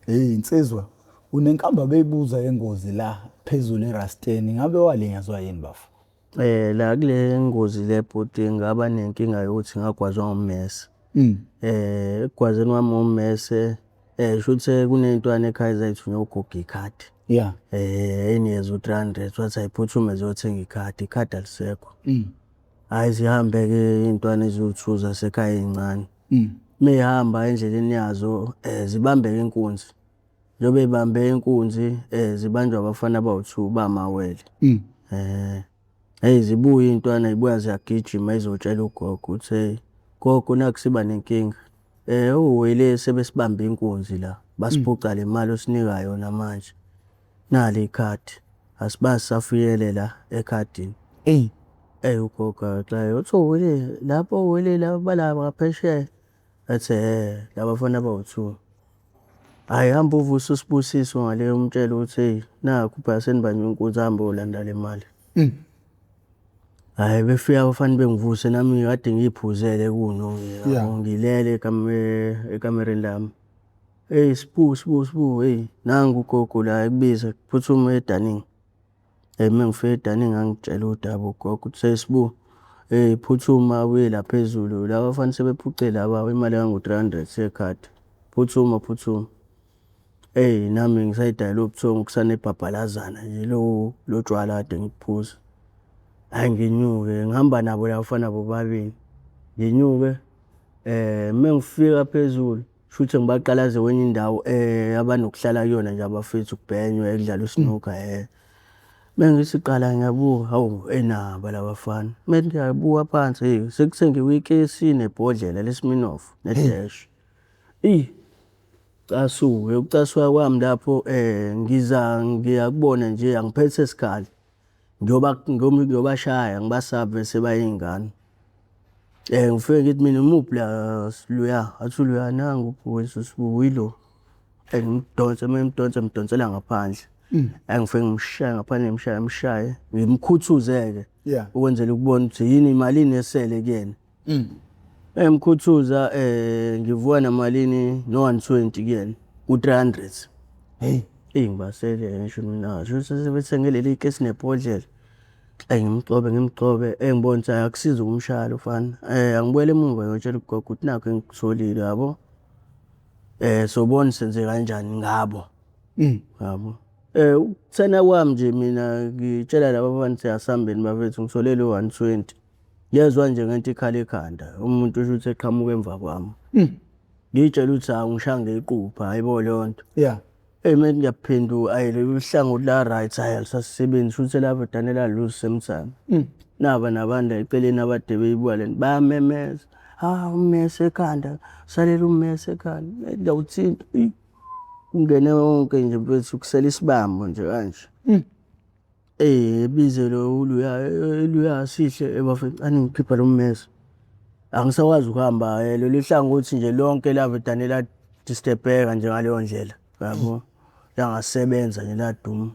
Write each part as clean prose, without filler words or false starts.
Hey insizwa, unenkamba beyibuza yengozi la phezulu erasteni, ngabe walinyazwa yini bafo? La kule ngozi le bhuti ngaba nenkinga yokuthi ngagwazwa ngommese. Ekugwazeni kwami ngommese shuthi kuney'ntwana ekhaya ezay'thunywe ugogo ikhadi. Yeah. Eyinikeze u-300 wathi ayiphuthume ziyothenga ikhadi, ikhadi alisekho. Hhayi zihambe-ke iy'ntwana eziwu-two zasekhaya ey'ncane. Mey'hamba endleleni yazo zibambeke inkunzi. Njengoba ey'bambe inkunzi zibanjwa abafana abawu-two bamawele. Hheyi zibuye iy'ntwana zibuya ziyagijima zizotshela ugogo ukuthi hheyi gogo nakhu siba nenkinga. Owele sebesibambe inkunzi la, basiphuca le mali osinika yona manje. Nali ikhadi, asibazi sisafinyelela ekhadini. Eyi. Eyi ugogo akaxake uthi owele lapho owele laba bala ngaphesheya. Athi hhe labafana abawu-two. Hhayi hamba uvuse uSibusiso ngale umtshele ukuthi hheyi nakhu phela senibanjwe inkunzi ahambe ayolanda le mali. Hhayi befika abafana bengivuse nami kade ngiy'phuzele kuno ngilele ekamereni lami. Eyi Sbu Sbu Sbu hheyi nangu ugogo la ekubiza phuthuma uye edaningi. Hheyi uma ngifika edaningi angitshela udaba ugogo ukuthi hheyi Sbu, hheyi phuthuma uye la phezulu la bafana sebephuce laba imali engango-300 yekhadi. Phuthuma phuthuma. Eyi nami ngisayidayela ubuthongo kusanebhabhalazana nje lo lo tshwala kade ngibuphuza. Hhayi nginyuke ngihamba nabo la bafana bobabili. Nginyuke uma ngifika phezulu shuthi ngibaqalaze kwenye indawo abanokuhlala kuyona nje abafethu kubhenywe kudlalwa i-snooker. Mengithi qala ngiyabuka, hawu enaba la bafana. Methi ngiyabuka phansi hheyi sekuthengiwe ikesi nebhodlela leSmirnoff ne-dash. Eyi casuke, ukucasuka kwami lapho ngiza ngiyakubona nje angiphethe sikhali. Ngiyobashaya ngibasave sebayiy'ngane. Ngifike ngithi mina umuphi la loya, athi loya nangu ubhuti uyilo. Ngimdonse uma ngimdonsa ngimdonsela ngaphandle. Hhayi ngifike ngimshaye ngaphandle ngimshaye ngimshaye ngimkhuthuze-ke ukwenzela ukubona ukuthi yini imalini esele kuyena. Engimkhuthuza ngivuka namalini no-120 kuyena ku-300. Hheyi. Eyi ngibasele ngisho mina shuthi sebethenge leli kesi nebhodlela. Eyi ngimgxobe ngimgxobe engibona ukuthi hhayi akusizi ukumshaya lo mfana. Angibuyele emuva ngiyotshela ugogo ukuthi nakhu engikutholile yabo. Sobona senze kanjani ngabo. Yabo. Ukuthena kwami nje mina ngitshela laba abantu ukuthi asihambeni bafethu ngithole lo 120. Ngezwa nje ngento ikhala ekhanda umuntu usho ukuthi eqhamuka emva kwami. Ngiyitshela ukuthi hawu ngishaya ngequpha hayibo leyo nto. Yeah. Eyi manje ngiyaphenduka ayi lolu hlangothi la right hhayi alisasebenzi shuthi lavedane la-lose same time. Naba nabantu la eceleni abade beyibuka lento bayamemeza. Ha ummese ekhanda, salela ummese ekhanda. Ngiyawuthinta eyi kungene wonke nje mfethu kusele isibambo nje kanje. Eyi ebize lo luya luya sihle ebafethu aningikhipha lo mmese. Angisakwazi ukuhamba lolu hlangothi nje lonke lavedane la-disturb-eka nje ngaleyo ndlela yabo. Langasebenza nje laduma.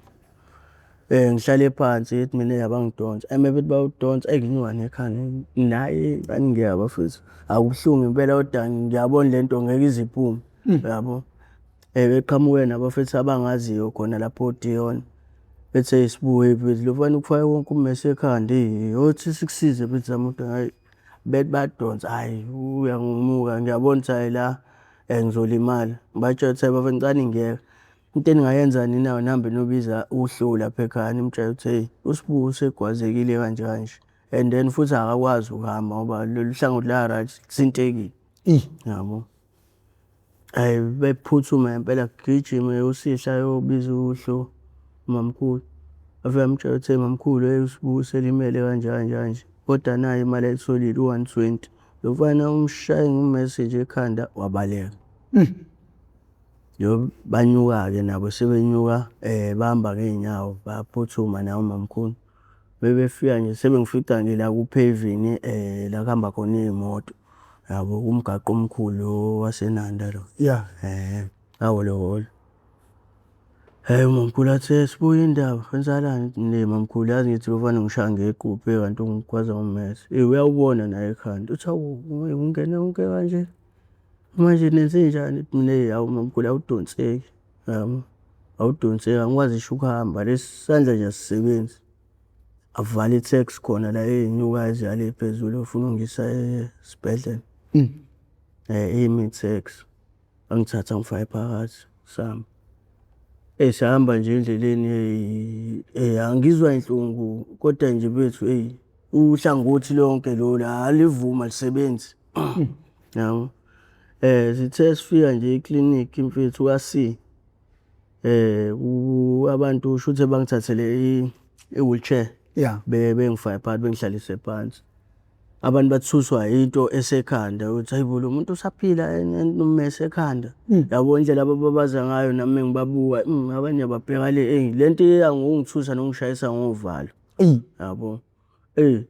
Ngihlale phansi ngithi mina abangidonse, uma bethi bayawudonsa eyi nginyuka nekhanda nayi aningiyeke bafethu. Akubuhlungu impela kodwa ngiyabona le nto ngeke ize iphume yabo. Beqhamuke nabafethu abangaziyo khona lapho oDion. Bethi hheyi sibuye mfethu lo mfana ukufake wonke ummese ekhanda eyi othi sikusize mfethu zama ukuthi hhayi. Bethi bayadonsa hhayi uyangimuka ngiyabona ukuthi hhayi la ngizolimala. Ngibatshela ukuthi hhayi bafethu ngicela ningiyeke. Into eningayenza nina nihambe niyobiza uHlu lapha ekhaya nimtshele ukuthi hheyi uSbu usegwazekile kanje kanje and then futhi akakwazi ukuhamba ngoba lolu hlangothi la right lithintekile. Yabo. Hhayi bephuthume ngempela kugijime uSihle ayobiza uHlu umamkhulu. Afike amtshela ukuthi mamkhulu hheyi uSbu uselimele kanje kanje kanje kodwa nayi imali ayitholile u-120. Lo mfana umshaye ngommese nje ekhanda wabaleka. Yo banyuka-ke nabo sebenyuka bahamba ngey'nyawo bayaphuthuma naye umamkhulu. Bebefika nje sebengifica nje la ku-paving la kuhamba khona iy'moto yabo umgaqo omkhulu lo waseNanda lo. Yeah. Kawoloholo. Hheyi umamkhulu athi sibuye indaba kwenzakalani? Ngithi mamkhulu yazi ngithi lo mfana ungishaya ngequphe kanti ungigwaza ngommese. Eyi uyawubona naye ekhanda uthi hawu ungene wonke kanje. Manje nenzenjani? Mina eyi hawu mamkhulu awudonseki. Yabo, awudonseki angikwazi ngisho ukuhamba lesi sandla nje asisebenzi. Avala i-taxi khona la ey'nyukayo eziya le phezulu efuna ukungisa esibhedlela. Ime i-taxi, angithathe angifake phakathi sihamba. Eyi sahamba nje endleleni eyi angizwa y'nhlungu kodwa nje bethu eyi uhlangothi lonke lolu alivumi alisebenzi. Yabo. Sithe sifika nje eklinikhi mfethu ka-C, abantu shuthi bangithathele i-wheelchair. Bengifake phakathi bengihlalise phansi. Abantu bathuswa into esekhanda ukuthi hayi bo lo muntu usaphila ummese ekhanda. Yabo indlela abababaza ngayo nami ngibabuka abanye babheka le eyi le nto iya ngokungithusa nokungishayisa ngovalo. Yabo. Eyi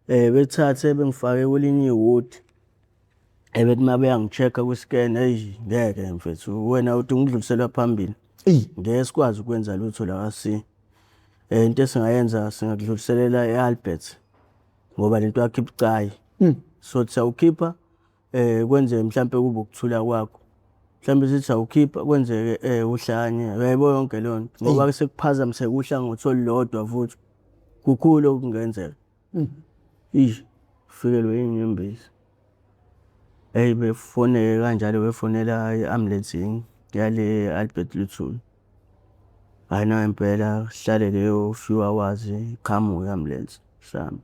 bethathe bengifake kwelinye iwodi. Bethi uma beyangi-check-a kwi-scan eyi ngeke mfethu wena udinga ukudluliselwa phambili. Ngeke sikwazi ukwenza lutho la ka-C. Into esingayenza singakudluliselela e-Albert ngoba lento yakho ibucayi. So siyawukhipha kwenzeke mhlampe kube ukuthula kwakho. Mhlampe sithi awukhipha kwenzeke uhlanye uyayibona yonke leyo nto ngoba sekuphazamiseka uhlangothi olulodwa futhi kukhulu okungenzeka. Eish fikelwe iy'nyembezi. Eyi befoneke kanjalo befonela i-ambulance yale Albert Luthuli. Hhayi nangempela sihlale leyo few hours iqhamuke i-ambulance sihambe.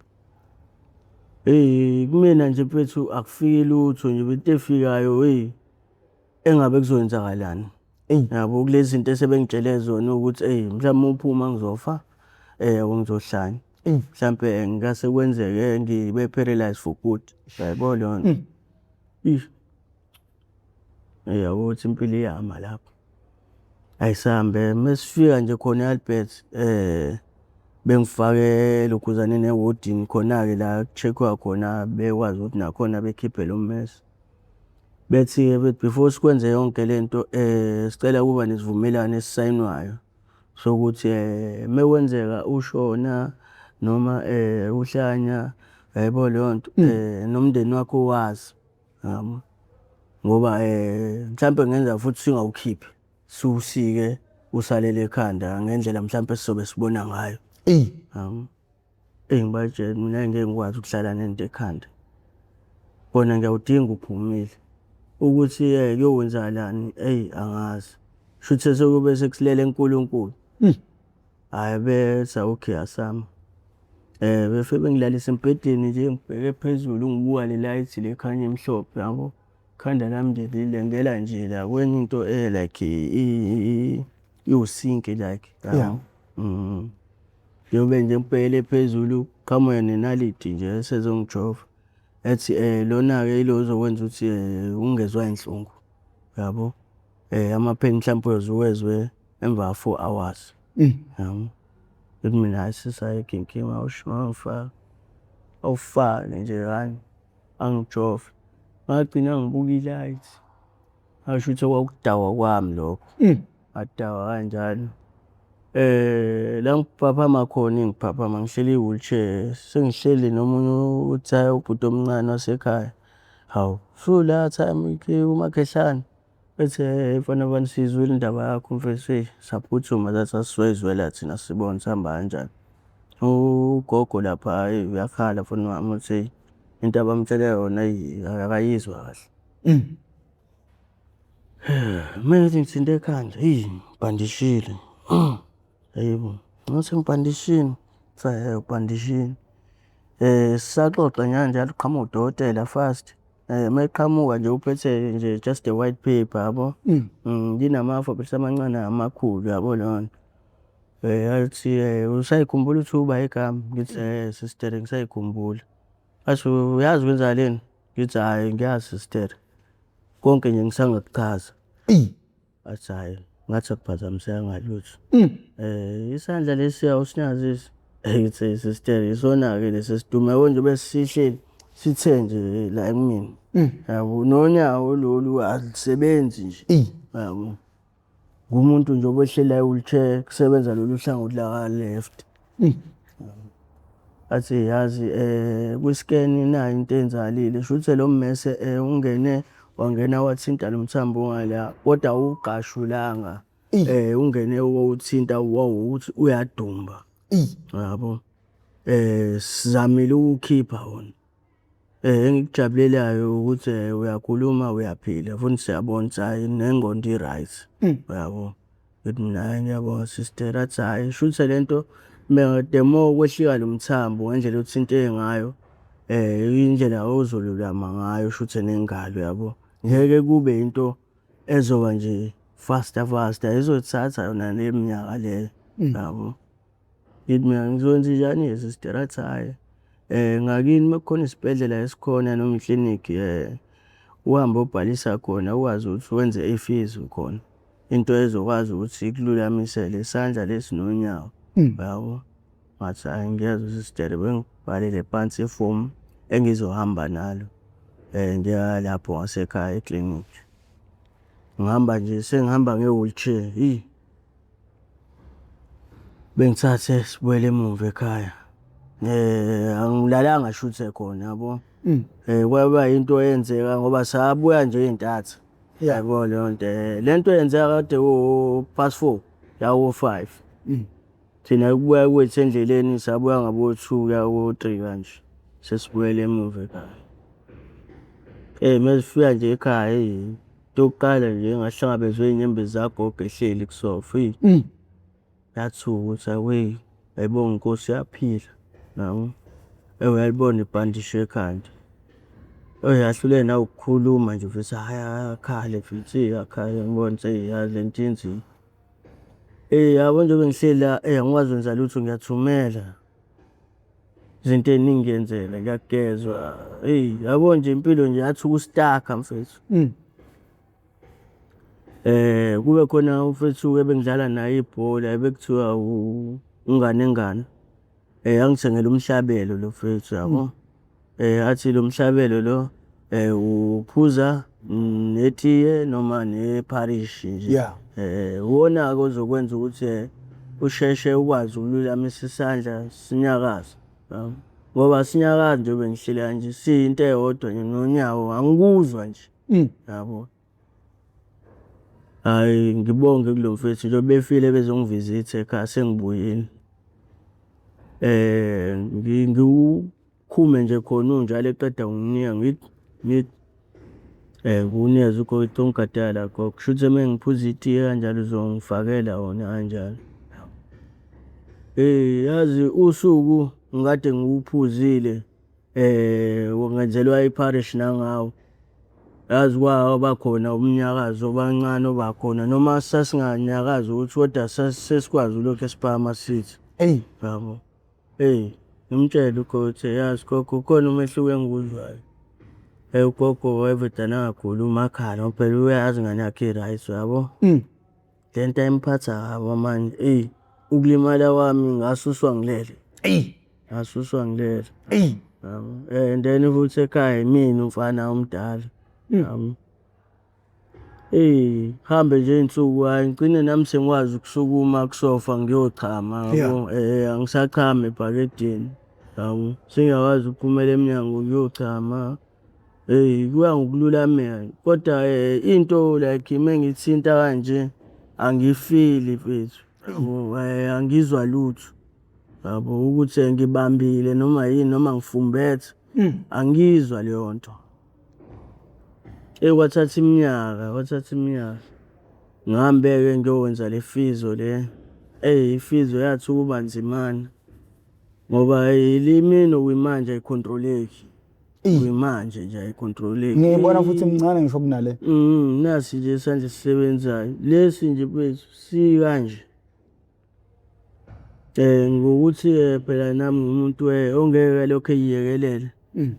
Eyi kumina nje mfethu akufiki lutho nje into efikayo eyi engabe kuzoyenzakalani. Yabo kulezi zinto esebengitshele zona ukuthi eyi mhlawumbe uma uphuma ngizofa or ngizohlanya. Mhlampe ngingase kwenzeke ngibe paralyzed for good. Uyayibona leyo nto? Eish. Yabo ukuthi impilo iyama lapho. Ayisambe mesifika nje khona e-Albert bengifake lokhuzaneni ewodini khona-ke la ku-check-wa khona bekwazi ukuthi nakhona bekhiphe lo mmese. Bethi-ke bethi before sikwenze yonke le nto sicela ukuba nesivumelwano esisayinwayo sokuthi mekwenzeka ushona noma uhlanya yayibona leyo nto nomndeni wakho wazi yabo. Ngoba mhlampe kungenzeka futhi singawukhiphi siwusike usalele ekhanda ngendlela mhlampe esizobe sibona ngayo. Yabo. Eyi ngibatshele mina ngeke ngikwazi ukuhlala nento ekhanda. Kona ngiyawudinga uphumile. Ukuthi kuyokwenzakalani eyi angazi. Shuthi sekuyobe sekusilele kuNkulunkulu. Hhayi bethi okay asame. Befike bengilalise embhedeni nje ngibheke phezulu ngibuka le light le ekhanya emhlophe yabo. Ikhanda lami nje lilengela nje la kwenye into like iwusinki like yabo. Njengoba nje ngibhekele phezulu kuqhamuke nenaliti nje esezongijova. Ethi lona-ke ilo ozokwenza ukuthi ungezwa y'nhlungu yabo. Ama-pain mhlampe uyoze uwezwe emva ka-4 hours. Yabo. Ngithi mina hhayi sisi ayikho inkinga awungifaka. Awufake nje hhayi angijove. Ngagcina ngibuka i-light. Ngasho ukuthi kwakudakwa kwami lokho. Ngadakwa kanjalo. La ngiphaphama khona ngiphaphama ngihleli e-wheelchair sengihleli nomunye uthi hhayi ubhuti omncane wasekhaya. Hawu sula time umakhehlane. Ethi mfana bani siyizwile indaba yakho mfethu eyi saphuthuma sathi asizoyizwela thina sibone ukuthi hamba kanjani. Ugogo lapha hhayi uyakhala mfana wami uthi eyi into abamtshele yona eyi akayizwa kahle. Uma ngithi ngithinta ekhanda eyi ngibhandishile. Hayibo, ngathi ngibhandishile, kuthiwa hhe ubhandishile. Sisaxoxa nje kanjalo kuqhamuka udokotela fast. Uma eqhamuka nje uphethe nje just a white paper yabo. Linama-alphabet amancane amakhulu yabo leyo nto. Athi usayikhumbula ukuthi uba igama? Ngithi sister ngisayikhumbula. Athi uyazi kwenzakaleni? Ngithi hhayi ngiyazi sister. Konke nje ngisangakuchaza. Athi hhayi ngathi akuphazamiseka ngalutho. Isandla lesiya awusinyazisi? Ngithi sister isona-ke lesi esidume yabo nje besihleli sithe nje la kumina. Yabo nonyawo lolu alusebenzi nje. Yabo. Ngumuntu nje obehleli la e-wheelchair kusebenza lolu hlangothi la ka-left. Athi yazi kwi-scan nayi into eyenzakalile shuthi lo mmese ungene wangena wathinta lo mthambo ongala kodwa awugqashulanga. Ungene uwuthinta wawuthi uyadumba. Yabo. Sizamile ukuwukhipha wona. Engikujabulelayo ukuthi uyakhuluma uyaphila futhi siyabona ukuthi hhayi nengqondo i-right. Uyabo. Ngithi mina hhayi ngiyabonga sister, athi hhayi shuthi le nto the more kwehlika lo mthambo ngendlela othinte ngayo, indlela ozolulama ngayo shuthi nengalo yabo. Ngeke kube into ezoba nje faster faster, izothatha yona le minyaka leyo yabo. Ngithi mina ngizokwenzenjani-ke sister, athi hhayi ngakini uma kukhona isibhedlela esikhona noma iklinikhi uhambe uyobhalisa khona ukwazi ukuthi wenze i-physio khona. Into ezokwazi ukuthi ikululamisele isandla lesi nonyawo, yabo. Ngathi hhayi ngiyezwa sister, bengibhalele phansi ifomu engizohamba nalo ngiya lapho ngasekhaya eklinikhi. Ngihamba nje sengihamba nge-wheelchair, eyi. Bengithathe sibuyele emuva ekhaya. Angilalanga shuthi khona yabo. Kwaba into eyenzeka ngoba sabuya nje ey'ntatha. Yabo leyo nto. Le nto yenzeka kade ku-past 4 ya ko-5. Thina ukubuya kwethu endleleni sabuya ngabo-2 kuya ko-3 kanje. Sesibuyele emuva ekhaya. Mesifika nje ekhaya eyi into yokuqala nje engahlangabezwa iy'nyembezi zagogo ehleli kusofa eyi. Yathuka ukuthi awe ayibonge inkosi uyaphila yabo. Uyalibona ibhandishi ekhanda. Yahluleka nawukukhuluma nje vese hhayi akhale futhi akhale ngibone ukuthi eyi yazi le nto inzima. Yabo njengoba ngihleli la angikwazi kwenza lutho ngiyathumela. Izinto ey'ningi ngiyenzela ngiyagezwa, eyi yabo nje impilo nje yathi uku-stuck-a mfethu. Kube khona umfethu ebengidlala naye ibhola ebekuthiwa uNgane Ngane. Angithengele umhlabelo lo mfethu yabo. Athi lo mhlabelo lo uphuza netiye noma nepharishi nje. Iwona-ke ozokwenza ukuthi usheshe ukwazi ukululamisa isandla sinyakaze, yabo. Ngoba asinyakazi njengoba ngihleli kanje siyinto eyodwa nje nonyawo angikuzwa nje, yabo. Hhayi ngibonge kulo mfethu njengoba befile bezongivizitha ekhaya sengibuyile. Ngiwukhume nje khona unjalo eqeda kunginika ngithi ngithi ngiwunikeze ugogo ngithi ungigadela la gogo, kushuthi uma ngiphuza itiye kanjalo uzongifakela wona kanjalo. Yazi usuku ngikade ngiwuphuzile ngenzelwa ipharishi nangawo. Yazi kwaba khona umnyakazo obancane obakhona noma sasinganyakazi ukuthi kodwa sesikwazi ulokhu siphakama sithi. Eyi. Yabo. Eyi, ngimtshele ugogo ukuthi yazi gogo kukhona umehluko engiwuzwayo. Ugogo wayevedane angakhulumi akhale ngoba phela uyayazi ingane yakhe i-right uyabo. Le nto ayimphatha kabi manje eyi ukulimala kwami ngasuswa ngilele. Eyi. Ngasuswa ngilele. Eyi. Yabo. And then futhi ekhaya yimina umfana omdala. Yabo. Eyi hambe nje iy'nsuku hhayi ngigcine nami sengikwazi ukusukuma kusofa ngiyochama yabo. Angisachami ebhakedeni yabo. Sengiyakwazi ukuphumela emnyango ngiyochama. Eyi kuya ngokululameka kodwa into like uma ngithinta kanje angifili mfethu yabo, angizwa lutho yabo ukuthi ngibambile noma yini noma ngifumbethe angiyizwa leyo nto. Eyi kwathatha iminyaka, kwathatha iminyaka. Ngihambe-ke ngiyokwenza le physio le. Eyi i-physio yathi ukuba nzimana ngoba le kuyimanje ayi-control-eki. Kuyimanje nje ayi-control-eki. Ngiyibona futhi mncane ngisho kunale. Nasi nje isandla esisebenzayo. Lesi nje mfethu sikanje. Ngokuthi phela nami ngiwumuntu ongeke alokhu eyiyekelela.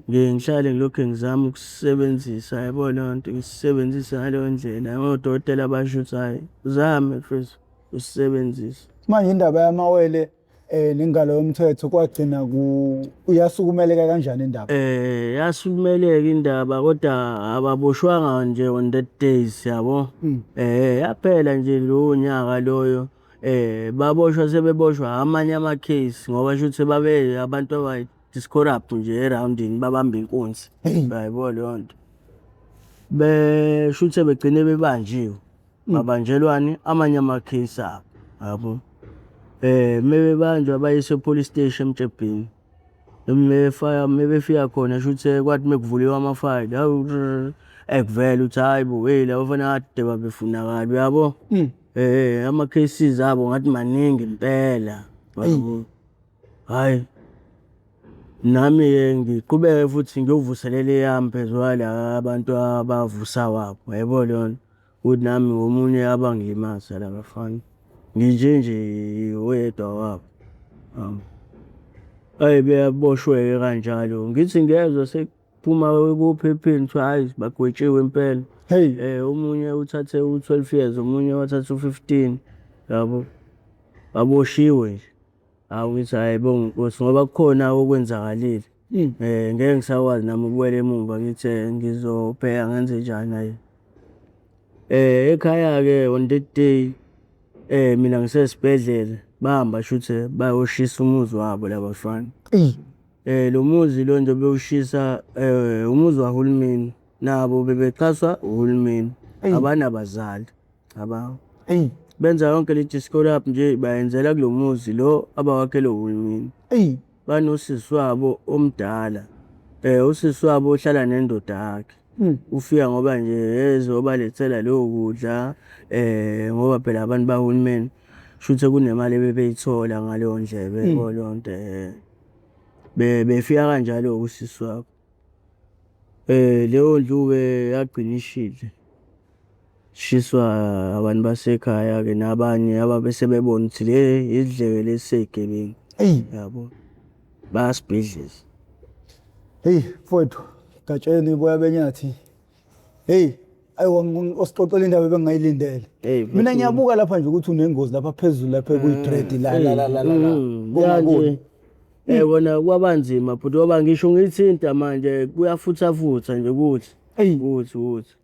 Ngiye ngihlale ngilokhu ngizama ukusebenzisa yabo leyo nto, ngisebenzise ngaleyo ndlela. Odokotela basho ukuthi hhayi uzame mfethu usebenzise. Manje indaba yamawele nengalo yomthetho kwagcina ku uyasukumeleka kanjani indaba? Yasukumeleka indaba kodwa ababoshwanga nje on that days yabo. Yaphela nje lowo nyaka loyo. Baboshwa sebeboshwa amanye ama-case ngoba shuthi babe abantu aba-discorrupt nje erawundini babamba inkunzi. Uyayibona leyo nto. Shuthi begcine bebanjiwe. Babanjelwani amanye amakhesi abo, yabo. Mebebanjwa bayiswe e-police station eMtshebheni. Mebefika khona shuthi kwathi mekuvuliwa amafayili, hawu kuvele ukuthi hhayi bo, hey laba bafana kade babefunakala, uyabo? Ama-cases abo ngathi maningi impela, yabo. Hhayi, nami-ke ngiqhubeke futhi ngiyovuselela eyami phezu kwala abantu abavusa awabo, uyayibona leyo nto? Ukuthi nami ngomunye abangilimaza la bafana. Nginje nje oyedwa wabo. Hhayi beyaboshwe-ke kanjalo. Ngithi ngiyezwa sekuphuma kophepheni kuthiwa hhayi bagwetshiwe impela. Hey. Omunye uthathe u-12 years, omunye wathatha u-15, yabo. Baboshiwe nje. Hawu ngithi hhayi bonga inkosi ngoba kukhona okwenzakalile. Ngeke ngisakwazi nami ukubuyela emumva ngithi ngizobheka ngenze njani hhayi. Ekhaya-ke on that day mina ngisesibhedlela bahamba shuthi bayoshisa umuzi wabo la bafana. Lo muzi lo nje bewushisa umuzi wahulumeni, nabo bebexhaswa uhulumeni, abanabazali. Cabanga. Eyi. Benza yonke le disco lap nje bayenzela kulo muzi lo abawakhele uhulumeni. Eyi. Banosisi wabo omdala. Usisi wabo uhlala nendoda yakhe. Ufika ngoba nje ezobalethela leyo kudla ngoba phela abantu bahulumeni shuthi kunemali ebebeyithola ngaleyo ndlela yabo leyo nto. Befika kanjalo usisi wabo. Leyo ndlu-ke yagcina ishile. Shiswa abantu basekhaya-ke nabanye ababe sebebona ukuthi le isidleke lesi sey'gebengu. Eyi. Yabo. Bayasibhidliza. Hey mfowethu, Gatsheni boya benyathi. Hey, ayi wasixoxela indaba ebengingayilindele. Hey, Mina ngiyabuka lapha nje ukuthi unengozi lapha phezulu lapha kuyi-dread la la la la la. la. Kungaboni. Kanje kona kwabanzima futhi ngoba ngisho ngithinta manje kuyafuthafutha nje kuthi Eyi. kuthi kuthi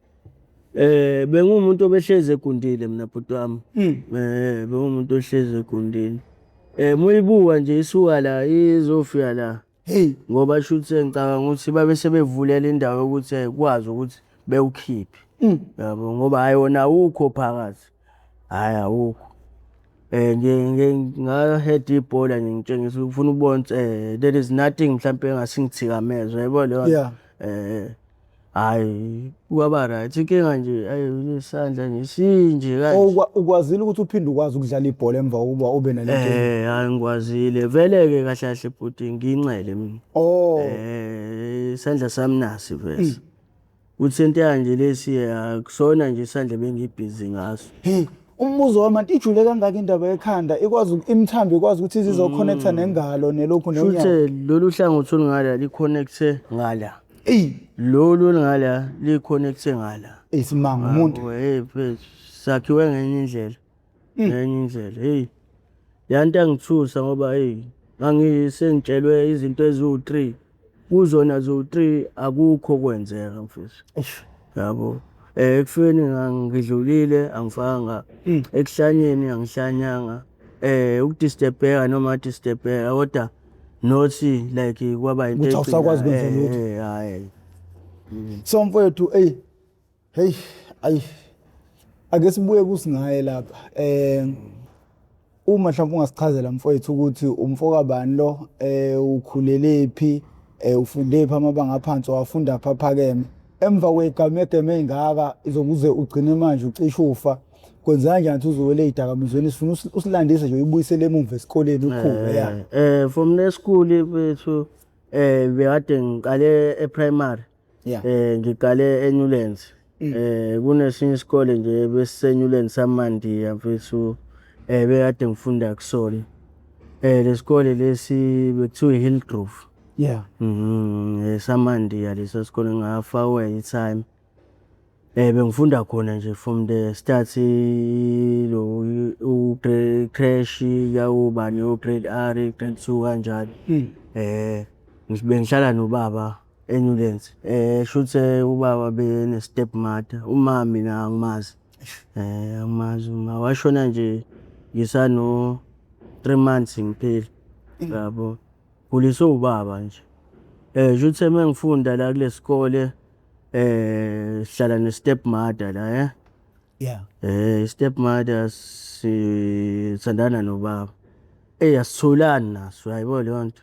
bengumuntu obehlezi egundile mina bhuti wami. Bengumuntu ohlezi egundile. Muyibuka nje isuka la izofika la. Hey. Ngoba shuthi ngicabanga ukuthi babe sebevulela indawo yokuthi kwazi ukuthi bewukhiphe. Yabo ngoba hayi wona awukho phakathi. Hhayi awukho. Nje nga-head ibhola nje ngitshengisa ufuna ukubona ukuthi there is nothing mhlampe engasingithikameza uyayibona leyo nto? Yeah. Hhayi kwaba right inkinga nje ayi isandla nje sinje kanje. Ukwazile ukuthi uphinde ukwazi ukudlala ibhola emva kokuba ube nale nkinga? Hhayi ngikwazile vele-ke kahle kahle bhuti ngiyincele mina. Oh. Isandla sami nasi vese. Uthinteka nje lesi akusona nje isandla bengibhizi ngaso. Hey, umbuzo wami anti ijule kangaka indaba yekhanda ikwazi imithambo ikwazi ukuthi izizoconnecta nengalo nelokhu nonyawo. Shuthe lolu hlangothi olungala li-connecte ngala. Eyi, Lolu olungala li-connecte ngala. isimanga umuntu. Hey mfethu, sakhiwe ngenye indlela. Ngenye indlela. Hey. Yanto yangithusa ngoba hey ngangisengitshelwe izinto eziwu-3. Kuzona ziwu-3 akukho kwenzeka mfethu. Eish. Yabo. Ekufeni ngidlulile angifanga. Ekuhlanyeni angihlanyanga. Ukudisturbeka noma disturbeka kodwa not like kwaba into Ukuthi awusakwazi ukwenza lutho. Hayi. So mfowethu, ey hey ayi ake sibuye kusingaye lapha. Uma mhlawumbe ungasichazela mfowethu ukuthi umfoka bani lo, ukhulelephi, ufunde phi amabanga aphansi, wafunda phi aphakeme. Emva kwegamegeme ey'ngaka zokuze ugcine manje ucishe ufa, kwenza kanjani ukuthi uzowela ey'dakamizweni? Sifuna usilandise nje uyibuyisele emumva esikoleni uqhube ya. From le school mfethu bekade ngiqale e-primary. Yeah. Ngiqale eNewlands. Kunesinye isikole nje besiseNewlands samandiya mfethu bekade ngifunda kusona. Lesikole lesi bekuthiwa iHillgrove. Yeah. Samandiya leso sikole ngafakwa i-time. Bengifunda khona nje from the start lo u-creche kuyawubani o-grade R, grade 2 kanjalo. Bengihlala nobaba eNewlands. Shuthi ubaba bene step mother, uma mina angimazi. Angimazi uma washona nje ngisano 3 months ngiphila. Yabo. Khuliswe ubaba nje. Shuthi mengifunda la kulesikole sihlala ne step mother la . Yeah. Step mother sithandana nobaba. Eyi asitholani naso uyayibona leyo nto.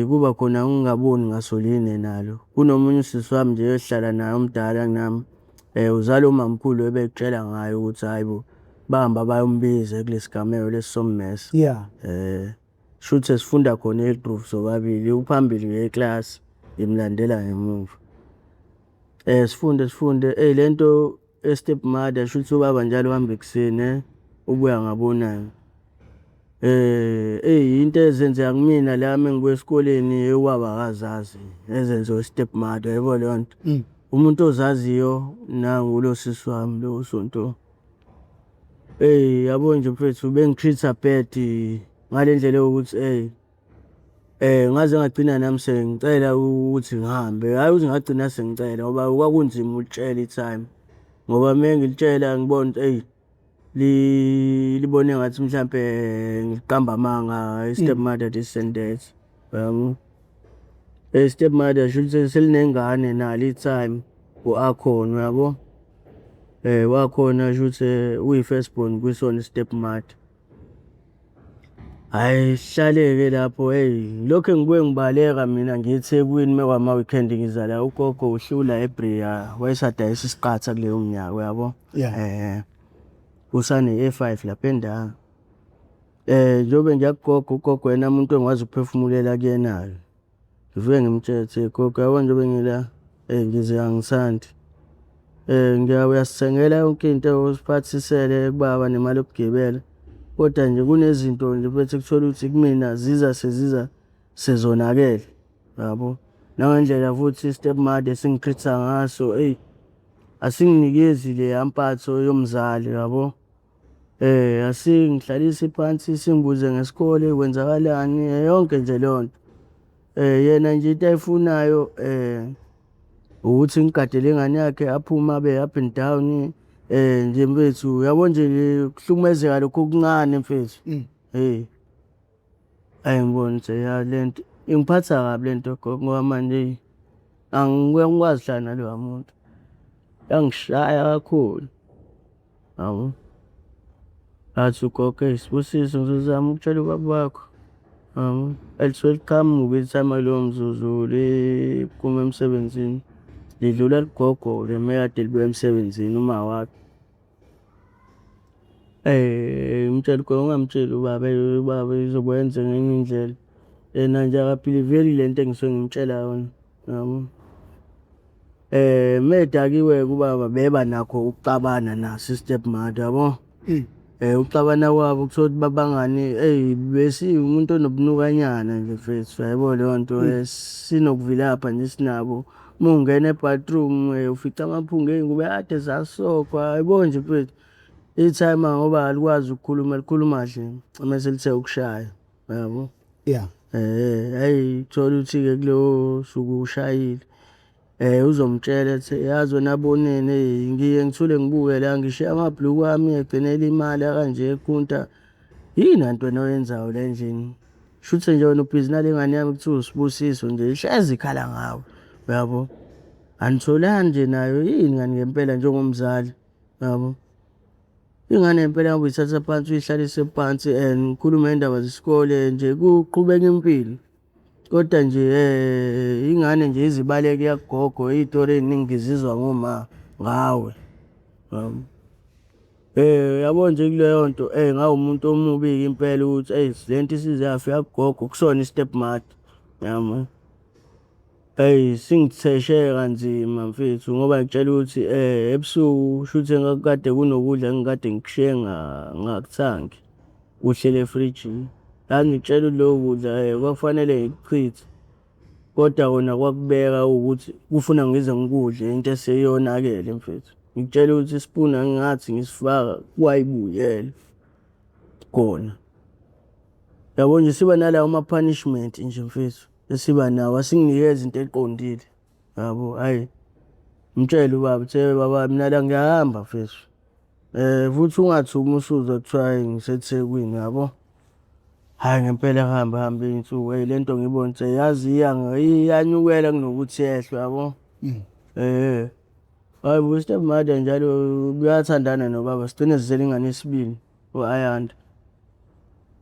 Kuba khona ukungaboni ngaso linye nalo. Kunomunye usisi wami nje esihlala naye omdala kunami, uzala umamkhulu ebekutshela ngaye ukuthi hhayi bo, bahamba bayombiza kulesi gameko lesi sommese. Shuthi sifunda khona e-Hillbrow sobabili, uphambili ngeklasi, ngimlandela ngemuva. Sifunde sifunde, eyi le nto ye-step mother shuthi ubaba njalo uhamba ekuseni ubuya ngabo-nine. Eyi into ezenzeka kumina la uma ngibuya esikoleni ubaba akazazi ezenziwa i-step mother uyayibona leyo nto. Umuntu ozaziyo nangu lo sisi wami lo Sonto. Eyi yabo nje mfethu bengi-treat-a bad ngale ndlela yokuthi eyi ngaze ngagcina nami sengicela ukuthi ngihambe, hhayi ukuthi ngagcina sengicela ngoba kwakunzima ukulitshela i-timer ngoba uma ngilitshela ngibona ukuthi eyi libone ngathi mhlampe ngiqamba amanga i-step mother this and that, uyabo. I-step mother shuthi selinengane nalo i-timer u-Akhona uyabo. U-Akhona shuthi uyi-first born kwisona i-step mother. Hhayi sihlale-ke lapho eyi ngilokhu ngibuye ngibaleka mina ngiye eThekwini uma kwama-weekend ngiza la ugogo uhlula eBria wayesadayisa isiqatha kuleyo minyaka uyabo. Yeah. Usane-A five lapha endawo. Njengoba ngiya kugogo, ugogo yena umuntu engikwazi ukuphefumulela kuyena-ke. Ngifike ngimtshele ukuthi gogo yabo njengoba ngila ngize angithandi. Uyasithengela yonke into usiphathisele kubaba nemali yokugibela. Kodwa nje kunezinto nje mfethu ukuthola ukuthi kumina ziza seziza sezonakele yabo. Nangendlela futhi i-step mother esingi-treat-a ngaso eyi asinginikezi leya mpatho yomzali yabo. Asingihlalisi phansi singibuze ngesikole kwenzakalani yonke nje leyo nto. Yena nje into ayifunayo ukuthi ngigadele ingane yakhe aphume abe up and down nje mfethu uyabo nje kuhlukumezeka lokhu okuncane mfethu. Hey, ayi ngibona ukuthi ya le nto ingiphatha kabi le nto gogo ngoba manje eyi angikwazi ukuhlala naloya muntu. Yangishaya kakhulu, yabo. Ngathi ugogo eyi Sibusiso ngizozama ukutshela ubaba wakho, yabo. Elisuke liqhamuke i-timer kulowo mzuzu liphuma emsebenzini. Lidlula ligogo-ke uma kade libuya emsebenzini uma wakhe. Ngimtshele ugogo ungamtsheli ubaba, ubaba izokwenza ngenye indlela. Yena nje aka-believe-li le nto engisuke ngimtshela yona, yabo. Uma edakiwe-ke ubaba beba nakho ukuxabana naso i-step mother yabo. Ukuxabana kwabo kuthiwa ukuthi babangani eyi besiwumuntu onobunukanyana nje mfethu uyayibona leyo nto sinokuvilapha nje esinabo. Uma ungena e-bathroom ufica amaphunga ey'ngubo ekade zasokhwa, yabo nje mfethu. I-timer ngoba alikwazi ukukhuluma likhuluma nje mese lithe ukushaya, uyabo. Yeah. Hhayi uthola ukuthi-ke kulowo suku ushayile uzomtshela ethi yazi wena Boneni eyi ngiye ngithule ngibuke la ngishiya amabhuluku ami egcine elimala kanje ekhunta. Yini kanti wena oyenzayo la endlini? Shuthi nje wena ubhizi nale ngane yami kuthiwa uSibusiso nje ihlezi ikhala ngawe, uyabo. Anitholani nje nayo yini kanti ngempela njengomzali, uyabo. Ingane ngempela ngabe uyithatha phansi uyihlalise phansi and nikhulume ngey'ndaba zesikole nje kuqhubeka impilo. Kodwa nje ingane nje ize ibaleke iya kugogo iy'tori ey'ningi ngizizwa ngoma ngawe, uyabo. Yabo nje kuleyo nto ngawumuntu omubi-ke impela ukuthi eyi le nto isize yafika kugogo kusona i-step mother, yabo. Eyi singitheshe kanzima mfethu ngoba ngikutshela ukuthi ebusuku shuthi kade kunokudla engikade ngikushiye ngakuthangi kuhleli efrijini. Ngangikutshela ukuthi loko kudla kwakufanele ngikuchithe kodwa kona kwakubeka ukuthi kufuna ngize ngikudle into eseyonakele mfethu. Ngikutshela ukuthi isipuni angingathi ngisifaka kwayibuyela kona. Yabo nje siba nalawo ma-punishment nje mfethu esiba nawo asinginikezi into eqondile yabo. Hhayi mtshele ubaba uthi baba mina la ngiyahamba mfethu. Futhi ungathuki uma usuzwa kuthiwa hhayi ngiseThekwini yabo. Hhayi ngempela kuhambe hambe iy'nsuku eyi le nto ngiyibone ukuthi yazi iyanyukela kunokuthi yehle uyabo. Hayi bo, step mother njalo uyathandana nobaba, sigcine sizele ingane yesibili, u-Ayanda.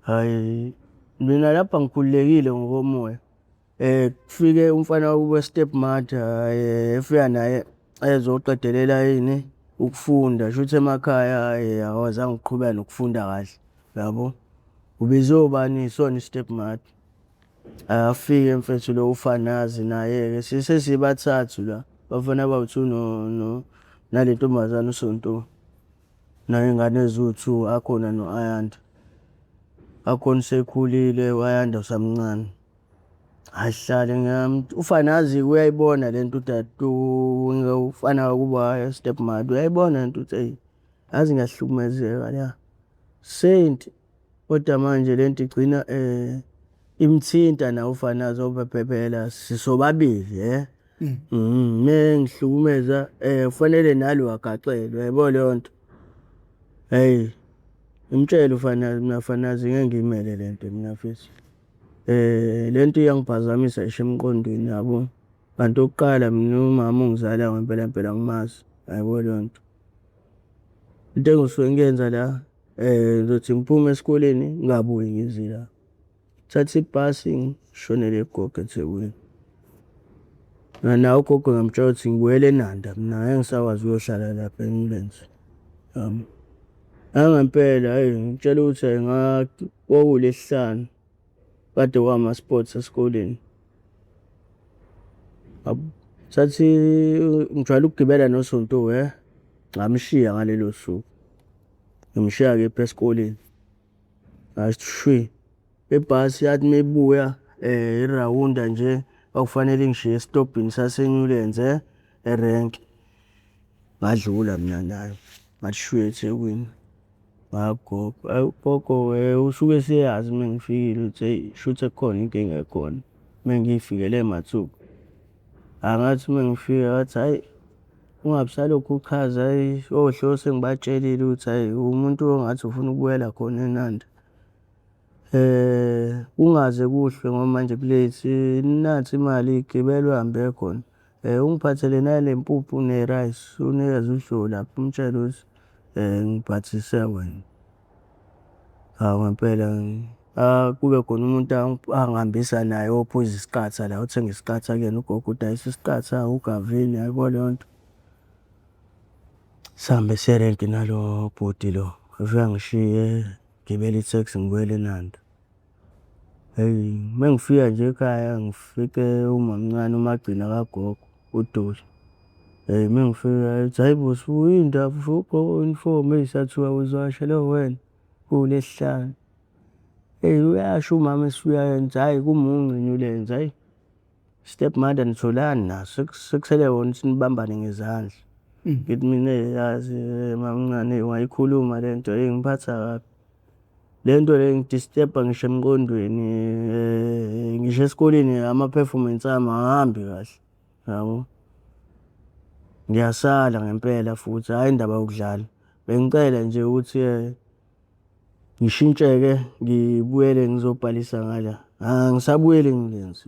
Hhayi, mina lapha ngikhululekile ngokomoya. Kufike umfana wakubo step mother, efika naye ezoqedelela ini, ukufunda. Shuthi emakhaya akakwazanga ukuqhubeka nokufunda kahle, yabo. Ubizwe ubani? Isona i-step mother. Afike mfethu lo uFanazi naye-ke, sesibathathu la, bafana abawu-two nale ntombazane uSonto. Nayey'ngane eziwu-two, akhona no-Ayanda. Akhona usekhulile, u-Ayanda usamncane. Hhayi sihlale uFanazi uyayibona le nto ufana wakubo step mother, uyayibona le nto ukuthi eyi, yazi ngiyahlukumezeka la. Senti, kodwa manje le nto igcina imthinta naye uFanazi ngoba phela sisobabili . Mengihlukumeza kufanele nalo agaxele, uyayibona leyo nto? Hheyi, ngimtshele uFanazi, mina Fanazi ngeke ngiyimele le nto mina mfethu. Le nto iyangiphazamisa ngisho emqondweni yabo. Kanti okokuqala mina umama ongizalayo ngempela ngempela angimazi, uyayibona leyo nto. Into engisuke ngiyenza la, ngizothi ngiphume esikoleni ngingabuyi ngize la. Thatha ibhasi ngishonele kugogo eThekwini. Naye ugogo ngiyamtshela ukuthi ngibuyela eNanda mina, ngeke ngisakwazi ukuyohlala lapha eNewlands. Yabo. Nangempela hhayi ngikutshela ukuthi kwakuwuLwesihlanu, kade kwama-sports esikoleni. Thatha, ngijwayele ukugibela noSonto ngamshiya ngalelo suku. Ngimshiya kephi esikoleni. Ngathi shwi, ibhasi yathi uma ibuya irawunda nje kwakufanele ingishiye esitobhini sase-Newlands erenki. Ngadlula mina nayo, ngathi shwi eThekwini. Ngaya kugogo, hhayi ugogo usuke eseyazi uma ngifikile ukuthi hheyi shuthi kukhona inkinga ekhona, uma ngiy'fikele mathupha. Angathi uma ngifika wathi hhayi, ungabe usalokhu uchaza hhayi ohlo sengibatshelile ukuthi hhayi umuntu ongathi ufuna ukubuyela khona eNanda. Kungaze kuhlwe ngoba manje ku-late, nansi imali gibela uhambe khona. Ungiphathele nale mpuphu ne-rice, unikeze uDlowu lapha umtshele ukuthi ngiphathise wena. Hawu ngempela kube khona umuntu angihambisa naye ophuza isiqatha la, othenga isiqatha kuyena ugogo udayisa isiqatha, ugavini, yayibona leyo nto. Sihambe siye erenki nalo bhuti lo, efika angishiye, ngigibele itheksi ngibuyele eNanda. Hheyi, uma ngifika nje ekhaya ngifice umamncane umagcina kagogo, uDoli. Hheyi, uma ngifika ethi, hhayi bo Sbu yini ndaba ufike ugqoke i-uniform, eyi sathuka uzwakashele wena, kuwuLwesihlanu. Eyi uyasho umama esifika yena ukuthi hhayi kumuncu eNewlands, hhayi. Step mother nitholani naso, sekusele wona ukuthi nibambane ngezandla. Ngithi mina yazi mamncane ungayikhuluma le nto ingiphatha kabi. Le nto le ingi-disturb-a ngisho emqondweni, ngisho esikoleni ama-performance ami awahambi kahle, yabo. Ngiyasala ngempela futhi, hhayi indaba yokudlala. Bengicela nje ukuthi ngishintsheke ngibuyele ngizobhalisa ngala. Angisabuyeli eNewlands.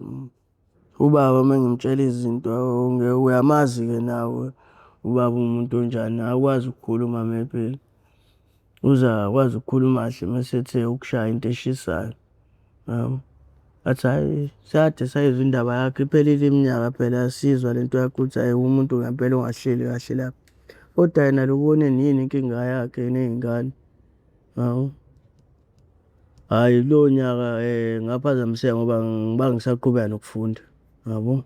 Ubaba uma ngimtshela izinto uyamazi-ke nawe ubaba uwumuntu onjani, akakwazi ukukhuluma maybe uze akwazi ukukhuluma kahle mase ethe ukushaya into eshisayo, yabo. Athi hhayi, sekade sayizwa indaba yakho, iphelile iminyaka phela siyizwa le nto yakho ukuthi hhayi umuntu ngempela ongahleli kahle lapha. Kodwa yena lo uboneni yini inkinga yakhe ney'ngane, hawu. Hhayi kulowo nyaka ngaphazamiseka ngoba ngiba ngisaqhubeka nokufunda, yabo.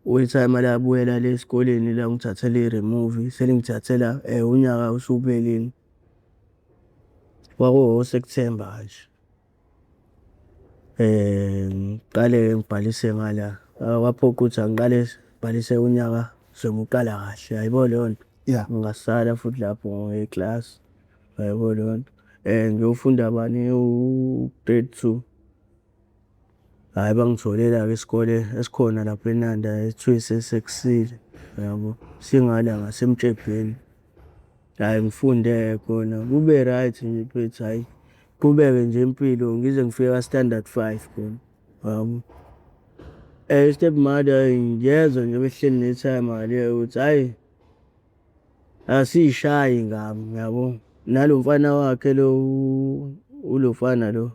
Wethayima labuyela le esikoleni langithathela i-remove, selingithathela unyaka usuphelile. Kwakuwo-September nje. Ngiqale ngibhalise ngala, kwaphoqa ukuthi angiqale ngibhalise unyaka sengiwuqala kahle, yayibona leyo nto? Yeah. Ngasala futhi lapho ngeklasi, yayibona leyo nto? Ngiyofunda bani, u-grade two. Hhayi bangitholela-ke isikole esikhona lapha eNanda ekuthiwa isesekusile, yabo, singala ngaseMtshebheni. Hhayi ngifunde khona kube right nje mfethu, hhayi qhubeke nje impilo ngize ngifike ka-standard five khona, yabo. Step mother ngiyezwa nje behleli nethayima leyo ukuthi hhayi asiyishayi ngami yabo. Nalo mfana wakhe lo ulo mfana lo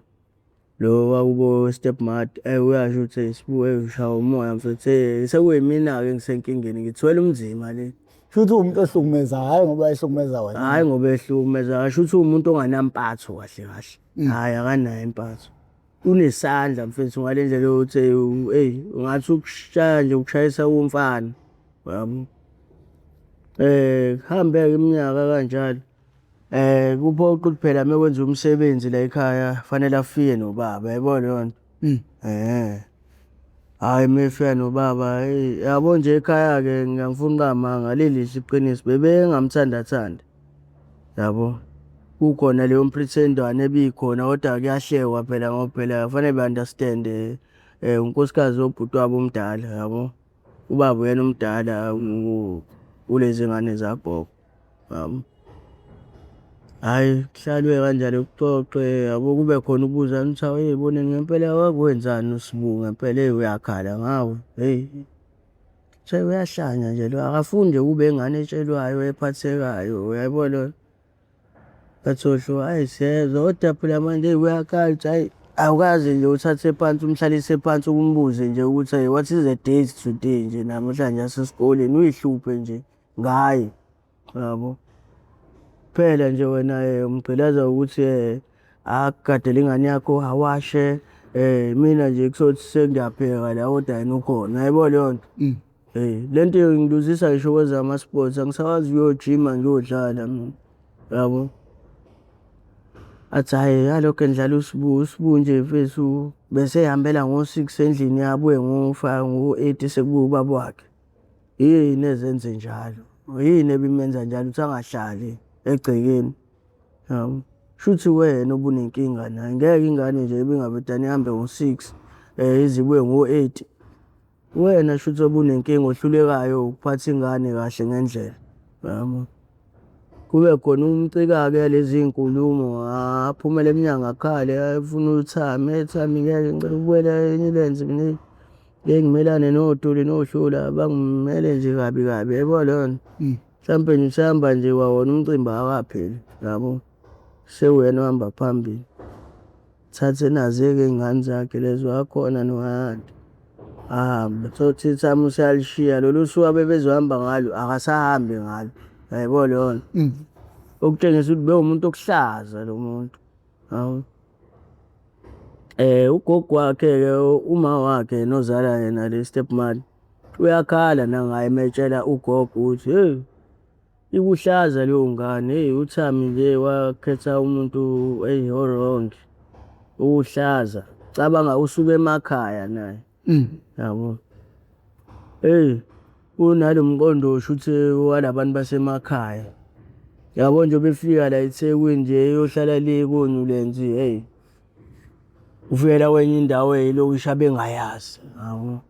lo wakubo step mother uyasho ukuthi Sibu ushawa umoya mfethu, sekuyimina-ke engisenkingeni ngithwele umzima le. Shuthi uwumuntu ohlukumeza, hhayi ngoba ehlukumeza wena. Hhayi ngoba ehlukumeza, shuthi uwumuntu onganampatho kahle kahle. Hhayi akanayo impatho. Unesandla mfethu ngale ndlela yokuthi eyi ungathi ukushaya nje ukushayisa komfana, yabo. Kuhambe-ke iminyaka kanjalo. Kuphoqa ukuthi phela uma kwenziwa umsebenzi la ekhaya fanele afike nobaba, uyayibona leyo nto? Ehhe. Hhayi uma efika nobaba eyi yabo nje ekhaya-ke angifuni ukuqamba amanga lilihle iqiniso bebengamthandathandi, yabo. Kukhona leyo mprithendwana ebikhona kodwa kuyahlekwa phela ngoba phela kufanele be-understand-e unkosikazi wobhuti wabo omdala, yabo. Ubaba uyena omdala kulezi ngane zagogo, yabo. Hhayi kuhlalwe kanjalo kuxoxwe yabo, kube khona ukubuzana ukuthi hawu hey ngempela wakwenzani uSibu ngempela, eyi uyakhala ngawe, hheyi. Kuthiwa uyahlanya nje lo, akafuni nje kube ingane etshelwayo ephathekayo, uyayibona leyo nto. Bathi hhayi siyezwa kodwa phela manje eyi uyakhala ukuthi hhayi awukaze nje uthathe phansi umhlalise phansi umbuze nje ukuthi what is the date today nje namhlanje asesikoleni uy'hluphe nje ngaye, yabo. Kuphela nje wena umgqilaza ukuthi akugadele ingane yakho awashe mina nje kusothi sengiyapheka la kodwa yena ukhona, uyayibona leyo nto. Le nto ingiluzisa ngisho kwezama-sports angisakwazi ukuyojima ngiyodlala mina, yabo. Athi hhayi ngalokhu endlala uSibu, uSibu nje mfethu bese ehambela ngo-six endlini abuye ngo-five, ngo-eight sekubuya ubaba wakhe. Yini ezenze njalo? Yini ebimenza njalo ukuthi angahlali egcekeni, yabo? Shuthi wena obunenkinga naye, ngeke ingane nje ibingavedane ihambe ngo-six ize ibuye ngo-eight. Wena shuthi obunenkinga ohlulekayo ukuphatha ingane kahle ngendlela, yabo. Kube khona umcika-ke yalezi iy'nkulumo, aphumele emnyango akhale efuna uThami, eyi Thami ngeke ngicela ukubuyela eNewlands mina ngeke ngimelane noDuli noHlula bangimele nje kabi kabi, uyayibona leyo nto. Mhlampe nje usehamba nje kwawona umcimbi awukapheli, yabo. Sewuyena ohamba phambili. Thathe nazi-ke iy'ngane zakhe lezo wakhona no-anti. Ahambe, uthole ukuthi ithami useyalishiya lolu suku abebezohamba ngalo akasahambi ngalo, uyayibona leyo nto. Okutshengisa ukuthi bewumuntu okuhlaza lo muntu, hawu. Ugogo wakhe-ke uma wakhe yena ozala yena le step mother, uyakhala nangaye uma etshela ugogo ukuthi hheyi ikuhlaza leyo ngane, hheyi uThami nje wakhetha umuntu eyi o-wrong, uwuhlaza. Cabanga usuke emakhaya naye, yabo. Eyi unalo mqondo shuthi walabantu basemakhaya. Yabo nje befika la eThekwini nje eyohlala le koNewlands, hheyi ufikela kwenye indawo eyilokishi abengayazi, yabo.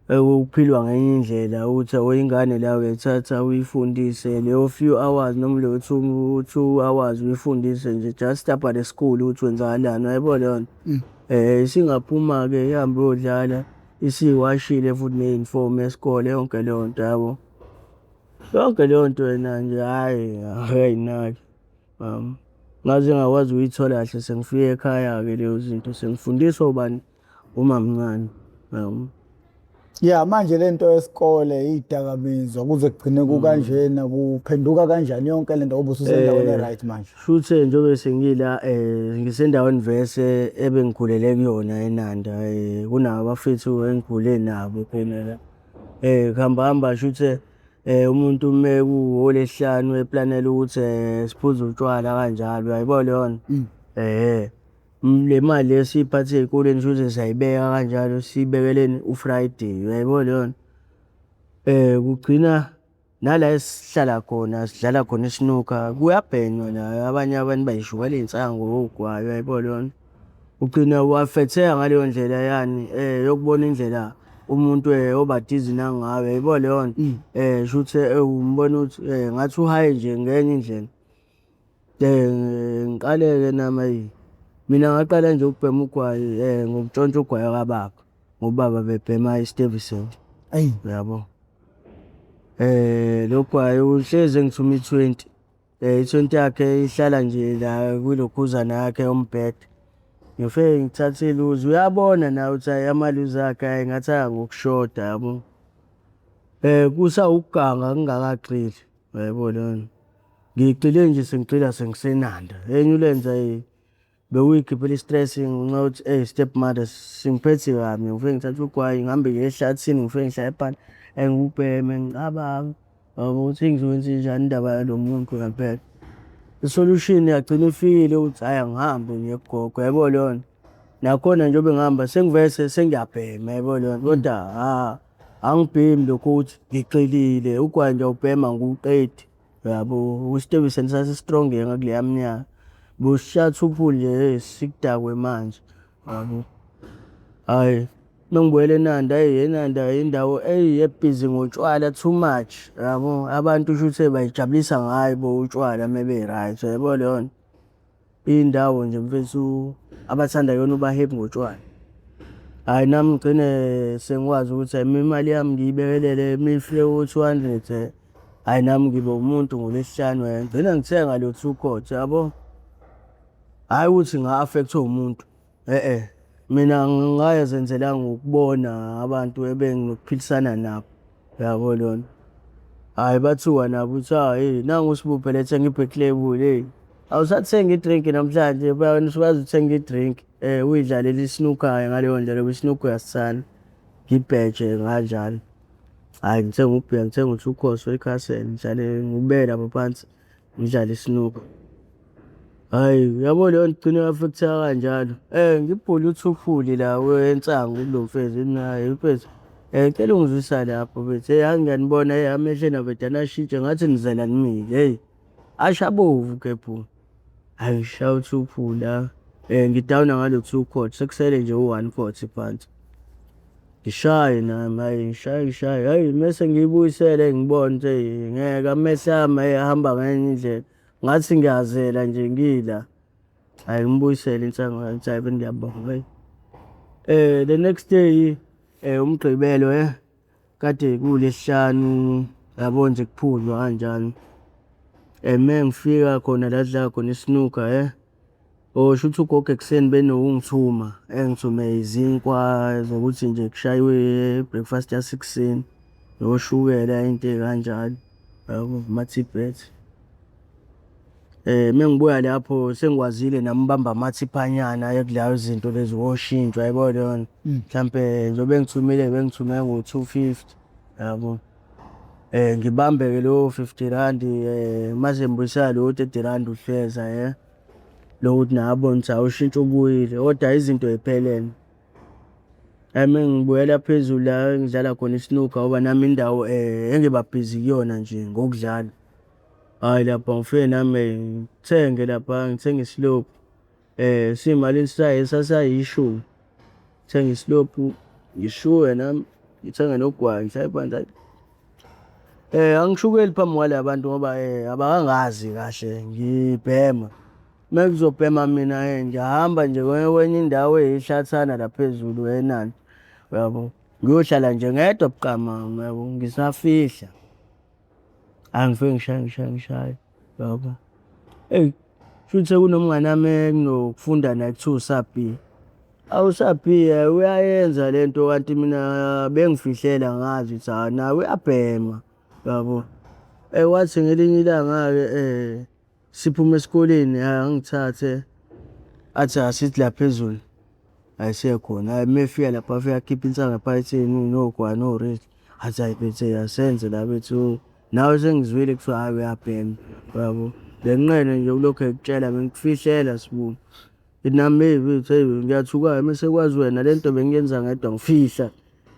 Ekuphilwa ngenye indlela ukuthi yabo ingane la uyayithatha uyifundise leyo few hours noma leyo 2 hours uyifundise nje just about the school ukuthi kwenzakalani, uyayibona leyo nto. Isingaphuma-ke ihambe iyodlala isiwashile futhi ne-uniform yesikole yonke leyo nto yabo. Yonke leyo nto yena nje hhayi akayinaki, yabo. Ngaze ngakwazi ukuyithola kahle sengifika ekhaya-ke leyo zinto sengifundiswa ubani? Umamncane, yabo. Ya manje lento yesikole iy'dakamizwa kuze kugcine kukanjena kuphenduka kanjani yonke lento ngoba ususendaweni e-right manje. Shuthi njengoba sengila ngisendaweni vese ebengikhulele kuyona eNanda kunabafethu engikhule nabo khona la. Kuhamba hamba shuthi umuntu uma kuwolesihlanu eplanela ukuthi siphuze utshwala kanjalo, uyayibona leyo nto? Ehhe. Le mali le esiyiphathe ey'koleni shuthi siyayibeka kanjalo siyibekeleni u-Friday, uyayibona leyo nto? Kugcina nala esihlala khona sidlala khona isinukha kuyabhenywa la abanye abantu bayishukela iy'nsangu ogwayi, uyayibona leyo nto? Ugcina u-affect-eka ngaleyo ndlela yani yokubona indlela umuntu oba dizzy nangawe, uyayibona leyo nto? Shuthi umbona ukuthi ngathi u-high nje ngenye indlela. Ngiqale-ke nami eyi, mina ngaqala nje ukubhema ugwayi ngokutshontsha ugwayi kababa. Ngobaba bebhema i-Stuyvesant. Eyi. Uyabo? Lo gwayi uhlezi engithuma i-twenty. I-twenty yakhe ihlala nje la kwilokhuzana yakhe yombhede. Ngifike ngithathe iluzi, uyabona nawe ukuthi hhayi amaluzi akhe hhayi ngathi aya ngokushoda yabo. Kusawukuganga ngingakagxili, uyayibona leyo nto. Ngigxile nje sengigxila sengiseNanda. ENewlands hhayi bekuyikhiphela i-stress ngenxa yokuthi eyi step mother singiphethe kabi. Ngifike ngithathe ugwayi ngihambe ngiye ehlathini ngifike ngihlale phansi ngiwubheme ngicabange yabo ukuthi ngizokwenzenjani indaba yalo muntu ngempela. I-solution yagcina ifikile ukuthi hhayi angihambe ngiye kugogo yabo leyo nto. Nakhona njengoba ngihamba sengivese sengiyabhema yabo leyo nto kodwa ha angibhemi lokhu ukuthi ngigxilile ugwayi ngiyawubhema angiwuqedi. Uyabo, isitebhiseni sasi-strong-ke ngakuleya minyaka. Busishaye uthuphu nje hheyi sikudakwe manje, yabo. Hhayi, uma ngibuyela eNanda hheyi eNanda indawo eyi ebhizi ngotshwala too much, yabo. Abantu shuthi bay'jabulisa ngayo utshwala uma be-right, uyayibona leyo nto. Iy'ndawo nje mfethu abathanda kuyona uba happy ngotshwala. Hhayi nami ngigcine sengikwazi ukuthi hhayi imali yami ngiyibekelele uma ifike ko-two hundred hhayi nami ngibe umuntu ngoLwesihlanu ngigcina ngithenga lo two quart yabo. Hhayi ukuthi nga-affect-wa umuntu e-e mina ngayazenzela ngokubona abantu ebenginokuphilisana nabo yabo leyo nto. Hhayi bathuka nabo ukuthi hhayi nangu uSibu phela ethenga i-Black Label hheyi. Awusathengi i-drink namhlanje wena usukwazi ukuthenga i-drink uyidlalele i-snooker ngaleyo ndlela ngoba i-snooker uyasithanda. Ngibheje kanjalo. Hhayi ngithenge ubhiya ngithenge u-two course we-Castle ngihlale ngiwubeke lapha phansi ngidlale i-snooker. Hhayi uyabo leyo nto igcine i-affect-eka kanjalo. Ngibhule uthufuli la wensangu kulo mfethu ngithi hhayi mfethu ngicela ungizwisa lapho mfethu hheyi hhayi ngiyanibona hheyi amehlo enu avedane ashintshe ngathi nizela nimile hheyi. Asho abovu gebhu. Hhayi ngishaya u-two la ngidawuna ngalo two quart sekusele nje u-one quart phansi. Ngishaye nami hhayi ngishaye ngishaye hhayi mese ngiyibuyisele ngibone ukuthi eyi ngeke amehlo ami hhayi ahamba ngenye indlela. Ngathi ngiyazela nje ngila. Hhayi ngibuyisele insangu ngithi hhayi ngiyabonga hhayi. The next day uMgqibelo kade kuwuLwesihlanu yabo nje kuphuzwa kanjalo. Uma ngifika khona la kudlalwa khona i-snooker oh shuthi ugogo ekuseni benokungithuma engithume izinkwa zokuthi nje kushayiwe i-breakfast yasekuseni noshukela into ey'kanjalo yabo ama-tidbits. Uma ngibuya lapho sengikwazile nami ubamba amathiphanyana ekudlayo izinto lezi oshintshwa yabo leyo nto. Mhlampe njengoba engithumile bengithume ngo-two fifty yabo. Ngibambe-ke lowo fifty randi mase ngibuyisela lowo thirty randi uhleza lokuthi naye abone ukuthi hhayi ushintsho ubuyile kodwa izinto y'phelele. Uma ngibuyela phezulu la engidlala khona i-snooker ngoba nami indawo engiba bhizi kuyona nje ngokudlala. Hhayi lapha ngifike nami ngithenge lapha ngithenge isilobhu siyimalini sasayishumi. Ngithenge isilobhu ngishuke nami ngithenge nogwayi ngihlale phansi hhayi. Angishukeli phambi kwala bantu ngoba abakangazi kahle ngibhema. Uma kuzobhema mina ngiyahamba nje kwenye indawo eyihlathana la phezulu eNanda uyabo. Ngiyohlala nje ngedwa buqamama uyabo ngisafihla. Hhayi ngifike ngishaye ngishaye ngishaye uyabo. Eyi shuthi sekunomngani wami enginokufunda naye kuthiwa uSabhi. Awu uSabhi uyayenza le nto kanti mina bengifihlela ngazi ukuthi hhayi naye uyabhema uyabo. Wathi ngelinye ilanga-ke Siphume esikoleni hhayi angithathe athi asithi la phezulu, hhayi siye khona. Hhayi uma efika lapha afike akhiphe insangu ephaketheni nogwayi no-Rizla. Athi hhayi mfethu asenze la mfethu, nawe sengizwile kuthiwa hhayi uyabhema, uyabo. Benginqena nje ukulokhu ngikutshela bengikufihlela Sbu. Ngithi nami hheyi mfethu hheyi ngiyathuka-ke uma sekwazi wena le nto bengiyenza ngedwa ngifihla.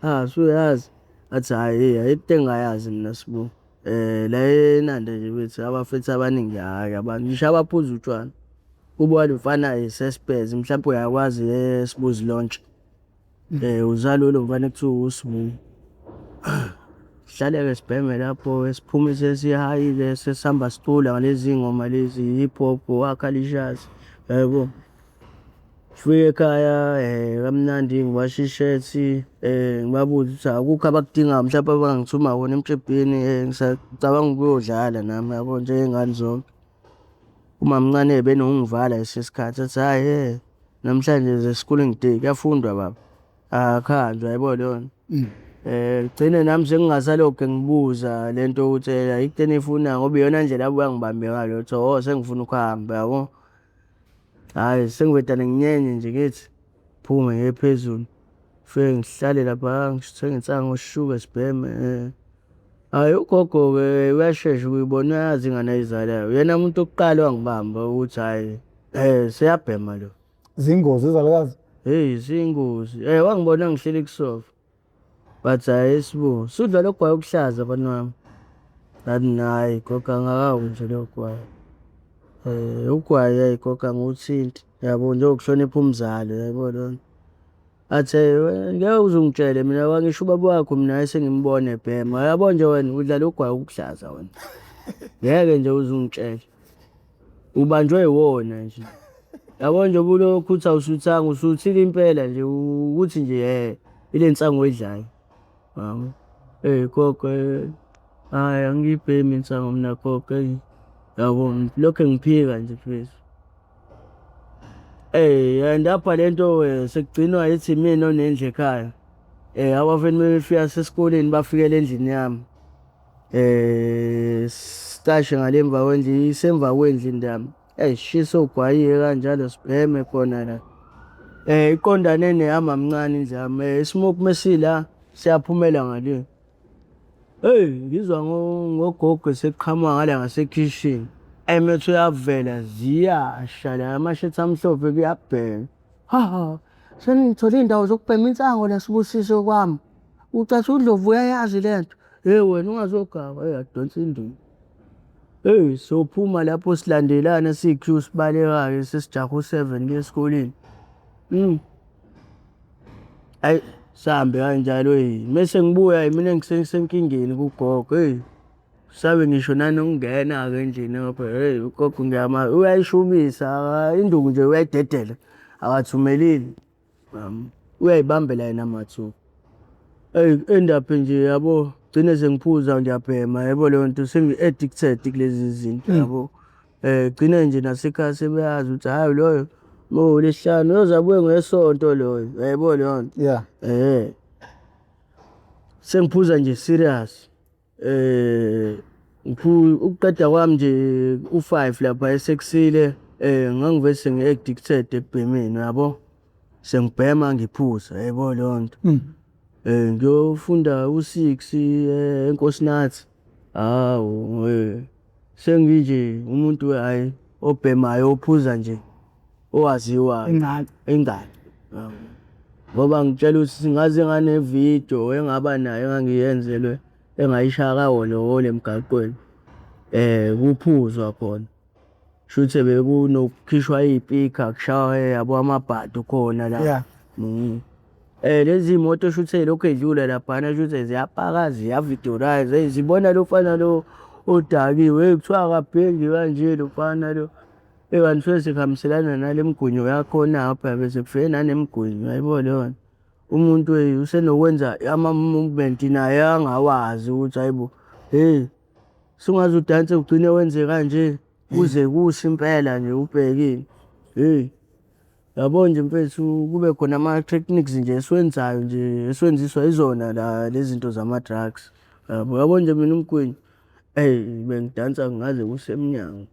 Ha usuyazi? Athi hhayi hheyi ayikho into engingayazi mina Sbu. La eNanda nje mfethu abafethu abaningi hhayi abantu ngisho abaphuza utshwala. Kubo kwalo mfana isespez mhlampe uyakwazi eSibuzi Launch. Uzalwa lo mfana ekuthiwa uSbu. Sihlale-ke sibheme lapho siphume sesihayile sesihamba sicula ngalezi ngoma lezi hip hop, wakhalishasi yabo. Fike ekhaya kamnandi ngiwashe ishethi ngibabuze ukuthi akukho abakudingayo mhlawumpe abangangithuma kona emtshebheni ngisacabanga ukuyodlala nami yabo njengey'ngane zonke. Umamncane benokungivala lesi sikhathi athi hhayi hhe namhlanje is a schooling day kuyafundwa baba, akuhanjwa yabo leyo nto. Gcine nami sengingasalokhu ngibuza le nto yokuthi ayikho into eniyifunayo ngoba iyona ndlela abuya ngibambe ngayo ukuthi oh sengifuna ukuhamba yabo. Hhayi sengivedane nginyenye nje ngithi phume ngiye phezulu. Fike ngihlale laphaya ngithenge insangu sishuke sibheme. Hhayi ugogo-ke uyashesha ukuyibona uyayazi ingane ayizalayo. Uyena muntu wokuqala owangibamba ukuthi hhayi seyabhema lo. Zingozi izalukazi. Hheyi ziyingozi. Wangibona ngihleli kusofa. But hhayi Sibu, sudla lo gwayi okuhlaza mfana wami. Ngathi hhayi gogo angikawudli lo gwayi. Ugwayi hhayi gogo angiwuthinti yabo njengokuhlonipha umzali uyayibona leyo nto. Athi ngeke uze ungitshele mina ngisho ubaba wakho mina esengimbona ebhema. Yabo nje wena udla lo gwayi okuhlaza wena. Ngeke nje uze ungitshele. Ubanjwe yiwona nje. Yabo nje ubulokhu uthi awusuthanga usuthile impela nje ukuthi nje ile nsangu oyidlayo. Yabo. Gogo hhayi angiyibhemi insangu mina gogo eyi. Yabo lokhu ngiphika nje mfethu. And apha le nto sekugcinwa yithi imina onendlu ekhaya. Abafana uma befika sesikoleni bafikele endlini yami. Sicashe ngale emva kwendlu, isemva kwendlu indaba. Eyi sishise ogwayi-ke kanjalo sibheme khona la. Iqondane neyamamncane indlu yami, isimoki mesila siyaphumela ngale. Eyi ngizwa ngogogo eseqhamuka ngala ngasekhishini. Emethi uyavela ziyasha la amashethi amhlophe kuyabhema. Ha ha, senithole iy'ndawo zokubhema insango la Sibusiso kwami. Ucathi uNdlovu uyayazi le nto. Hheyi wena ungazogaba, hheyi adonsa induku. Hheyi sophuma lapho silandelana siyi-queue sibaleka-ke sesijahe u-seven kuya esikoleni. Hhayi sihambe kanjalo eyi mese ngibuya yimina engisenkingeni kugogo eyi. Sabe ngisho nanokungena-ke endlini ngapha hheyi ugogo ngiyamazi uyayishubisa induku nje uyayidedela akathumelile. Uyayibambela yena mathupha. Eyi end up nje yabo gcine sengiphuza ngiyabhema yabo leyo nto sengi-addicted kulezi zinto yabo. Gcine nje nasekhaya sebeyazi ukuthi hhayi loyo ngoLwesihlanu uyoze abuye ngeSonto loyo, uyayibona leyo nto? Yeah. Sengiphuza nje serious. Ukuqeda kwami nje u-five lapha esekusile ngangivele sengi-addicted ekubhemeni uyabo. Sengibhema ngiphuza uyayibona leyo nto. Ngiyofunda u-six eNkosinathi, hawu senginje umuntu hhayi obhemayo ophuza nje owaziwayo. Ingane. Ingane. Ngoba ngitshela ukuthi ngaze nganevidiyo engaba nayo engangiyenzelwe engayishaya kawoloholo emgaqweni kuphuzwa khona. Shuthi bekunokukhishwa iy'pikha kushaywa yabo amabhadu khona la. Yeah. Lezi moto shuthi ey'lokhu ey'dlula laphana shuthi ziyapaka ziyavidurayiza eyi zibona lo mfana lo odakiwe eyi kuthiwa akabheki kanje lo mfana lo. Eyi kanti suke sekuhambiselana nale migwinyo yakhona phela bese kufike nanemigwinyo uyayibona leyo nto. Umuntu usenokwenza ama-movement naye angawazi ukuthi hhayi bo, hheyi sungaze udanse ugcine wenze kanje kuze kuse impela nje ubhekile. Hheyi yabo nje mfethu kube khona ama-techniques nje esiwenzayo nje esiwenziswa yizona la lezi zinto zama-drugs. Yabo, yabo nje mina umgwinyo eyi bengidansa ngaze kuse emnyango.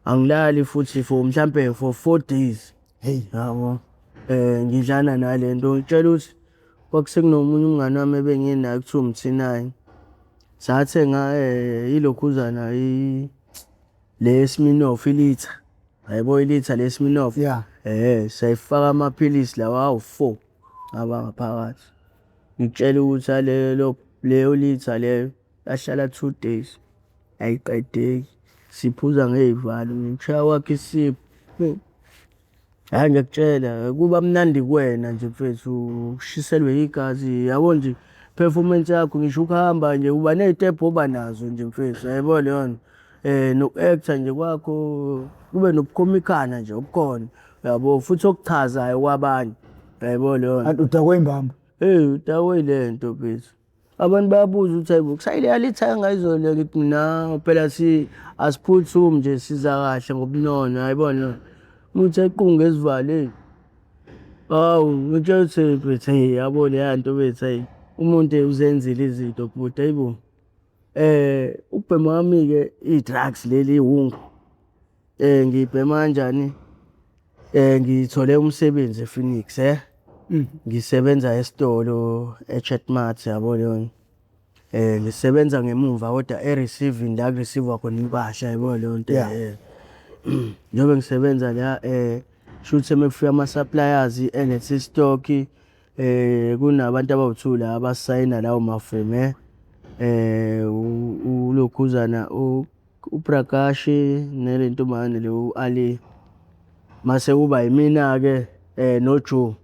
Angilali futhi for mhlampe for 4 days. Hey. Yabo ngidlana nale nto ngitshela ukuthi kwakusekunomunye umngani wami ebenginaye kuthiwa uMthinane. Sathenga ilokhuzana le Smirnoff ilitha. Yayibona ilitha le Smirnoff? Yeah. Sayifaka amaphilisi lawa awu-four aba ngaphakathi. Ngikutshela ukuthi alelo leyo litha leyo yahlala 2 days ayiqedeki. Siphuza ngey'valo ngikushaya kwakho isipho. Hhayi ngiyakutshela kuba mnandi kuwena nje mfethu ushiselwe igazi yabo nje performance yakho ngisho ukuhamba nje uba ney'tebhu oba nazo nje mfethu uyayibona leyo nto. Noku-act-a nje kwakho kube nobukhomikana nje obukhona. Yabo futhi okuchazayo kwabanye. Yayibona leyo nto. Kanti udakwe imbamba. Hey udakwe le nto mfethu. Abantu bayabuza ukuthi hayibo kusayile alitha ngayizolo ngithi mina phela si asiphuthumi nje siza kahle ngobunono yayibona. Uthi equnga esivalo hey. Hawu ngitshela ukuthi mfethu hey yabo leya nto mfethu hey umuntu uzenzile izinto bhuti hayibo. Ukubhema kwami-ke i-drugs leli iwungu ngiyibhema kanjani? Ngithole umsebenzi e-Phoenix Ngisebenza esitolo e-Chetmart yabo leyo nto. Ngisebenza ngemumva kodwa e-receiving la ku-receive-wa khona impahla yabo leyo nto. Njengoba ngisebenza la shuthi uma kufika ama-suppliers elethe i-stock kunabantu abawu-two la abasayina lawo mafomu ulokhuzana uPrakash nale ntombazane le u-Ali. Mase kuba yimina-ke noJoe.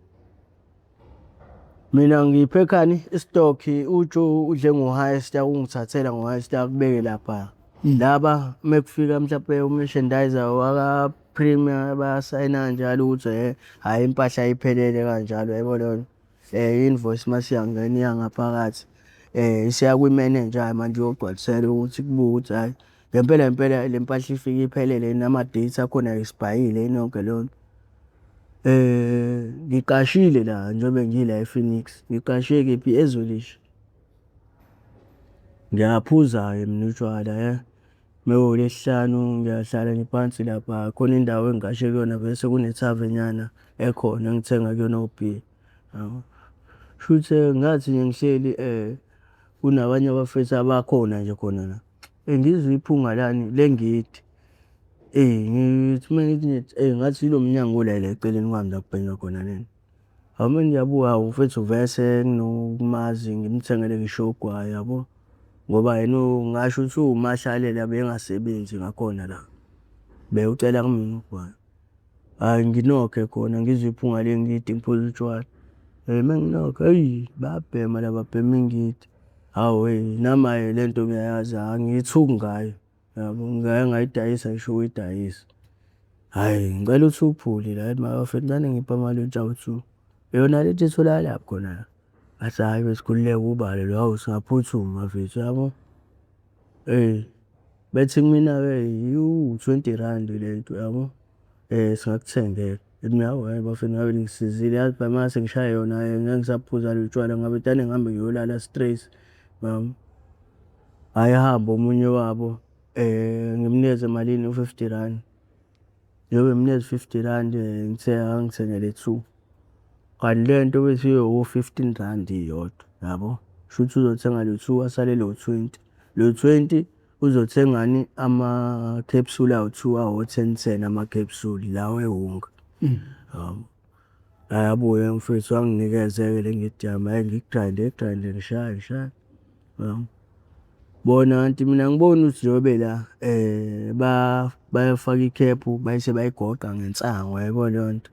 Mina ngiphekhani i-stock uJoe udle ngo-high star ungithathela ngo-high star akubeke lapha. Laba mekufika mhlampe u-merchandiser waka-Premier bayasayina kanjalo ukuthi hhayi impahla iphelele kanjalo yabo leyo nto. I-invoice mase iyangena iya ngaphakathi isiya kwi-manager manje iyogcwalisela ukuthi kubukwe ukuthi hhayi ngempela ngempela le mpahla ifike iphelele nama-dates akhona ayi-expire-ile yini yonke leyo nto. Ngiqashile la njengoba ngila e-Phoenix, ngiqashe kephi eZolisha. Ngiyaphuza-ke mina utshwala MekuwuLwesihlanu ngiyahlala nje phansi lapha khona indawo engiqashe kuyona vese kune-tavern-nyana ekhona engithenga kuyona obhiya, yabo. Shuthi ngathi nje ngihleli kunabanye abafethu abakhona nje khona la, ngizwe iphunga lani lengidi. Ngithi uma ngithi nje ngathi ilo mnyango la la eceleni kwami la kubhenywa khona lena. Hawu uma ngiyabuka hawu mfethu vese nginokumazi ngimthengele ngisho ugwayi yabo. Ngoba yena ngingasho ukuthi uwumahlalela bengasebenzi ngakhona la. Bewucela kumina ugwayi. Hhayi nginokhe khona ngizwe iphunga lengidi ngiphuze utshwala. Uma nginokha eyi bayabhema la babhema ingidi. Hawu nami hhayi le nto ngiyayazi angiyithuki ngayo. Yabo ngake ngayidayisa ngisho ukuyidayisa. Hhayi ngicela uthi uphule la bafethu ngicela ningiphe amalutho awu-two. Yona le nto itholakalaphi khona la? Ngathi hhayi mfethu khululeka ubale lo, hawu singaphuthuma mfethu yabo. Eyi bethi kumina-ke iwu-twenty randi le nto yabo, singakuthengela. Ngithi mina hawu hhayi bafethu ngabe ningisizile yazi phela mase ngishaye yona ngeke ngisaphuza lo tshwala ngabe dane ngihambe ngiyolala straight yabo. Hhayi ahambe omunye wabo ngimnikeze malini u-fifty rand. Njengoba ngimnikeza u-fifty rand ngithe akangithengele two. Kanti le nto bese iwo-fifteen rand iyodwa yabo. Shuthi uzothenga lo two asalelwe u-twenty. Lo 20 uzothengani ama-capsule awu-two awo-ten ten ama-capsule lawa ewunga. Yabo. Hhayi abuye mfethu anginikeze-ke le ngidi yami, hhayi ngiyigrayinde ngiyigrayinde ngishaye ngishaye. Yabo. Bona kanti mina angiboni ukuthi njengoba bela bayafaka ikhephu bese bayigoqa ngensangu yayibona leyo nto.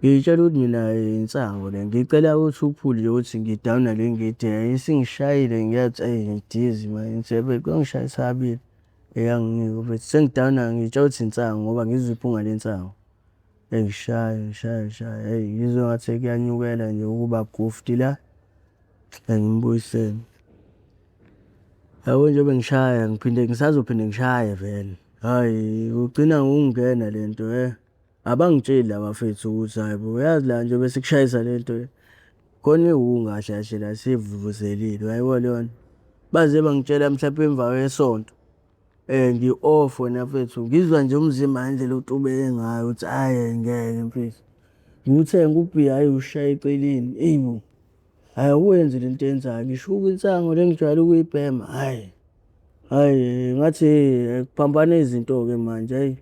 Ngiy'tshela ukuthi mina insangu le, ngicela ukuthi uphule nje ukuthi ngidawuna le ngidi isingishayile ngiyathi eyi ngidizi manje ngithi kuyongishayisa kabili eyanginika mfethu. Sengidawuna ngiy'tshela ukuthi insangu ngoba ngizwa iphunga lensangu. Ngishaye ngishaye ngishaye hheyi ngizwe ngathi kuyanyukela nje ukuba gufti la, ngimbuyisele. Yabo njengoba ngishaya ngiphinde ngisazophinde ngishaye vele, hhayi kugcina ngokungena le nto . Abangitsheli la bafethu ukuthi hhayi bo uyazi la njengoba sikushayisa le nto le, khona iwunga kahle kahle la esiyivuvuzelile uyayibona leyo nto. Baze bangitshela mhlampe emva kwesonto ngi-off wena mfethu, ngizwa nje umzimba ngendlela otubeke ngayo ukuthi hhayi ngeke mfethu. Ngiwuthenge ubhiya hhayi ushaye eceleni, eyi bo, hhayi awuyenzi le nto oyenzayo, ngishuka insangu le engijwayele ukuyibhema, hhayi, hhayi ngathi kuphambana izinto-ke manje hhayi.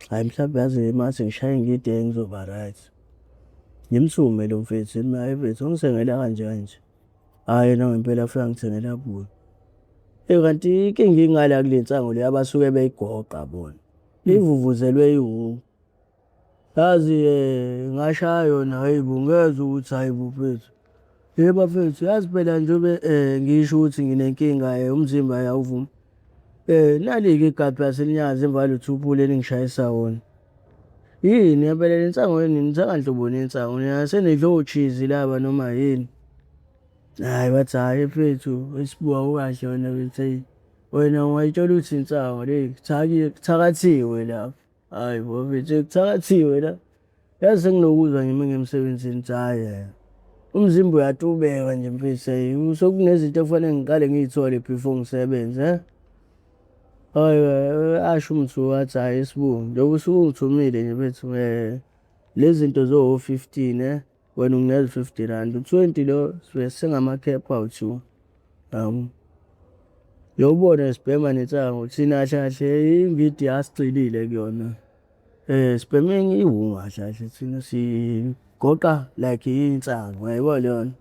Hhayi mhlawumbe yazi mase ngishaye ingidi ngizoba right. Ngimthume lo mfethu, hhayi mfethu ungithengela kanje kanje. Hhayi yena ngempela afike angithengela abuye. Eyi kanti inkinga ingala kule nsangu le abasuke beyigoqa bona. Ivuvuzelwe iwunga. Yazi ngashaya yona hhayi bo ngezwa ukuthi hhayi bo mfethu. Yebo bafethu yazi phela njengoba ngisho ukuthi nginenkinga umzimba awuvumi. Nali-ke igabha selinyakaza emva kwalolu thuphula eningishayisa wona. Yini ngempela le nsangu yenu nithenga nhloboni yensangu nina senidla o-cheese laba noma yini? Hhayi bathi hhayi mfethu isibuka ukahle wena bethi hheyi wena ungayitshela ukuthi insangu le kuthakathiwe lapha. Hhayi bo mfethu kuthakathiwe la. Yazi senginokuzwa nje uma ngiya emsebenzini ukuthi hhayi umzimba uyatubeka nje mfethu hhayi sekunezinto ekufanele ngiqale ngiy'thole before ngisebenze . Hhayi asho uMthuku wathi hhayi Sbu njengoba usuke ungithumile nje mfethu lezi zinto zowo-15 wena unginikeza u-R50, u-20 lo sisuke singama-cap awu-two, yabo. Uyobona sibhema nensangu thina kahle kahle ingidi asigxilile kuyona. Sibheme iwunga kahle kahle thina sigoqa like insangu uyayibona leyo nto.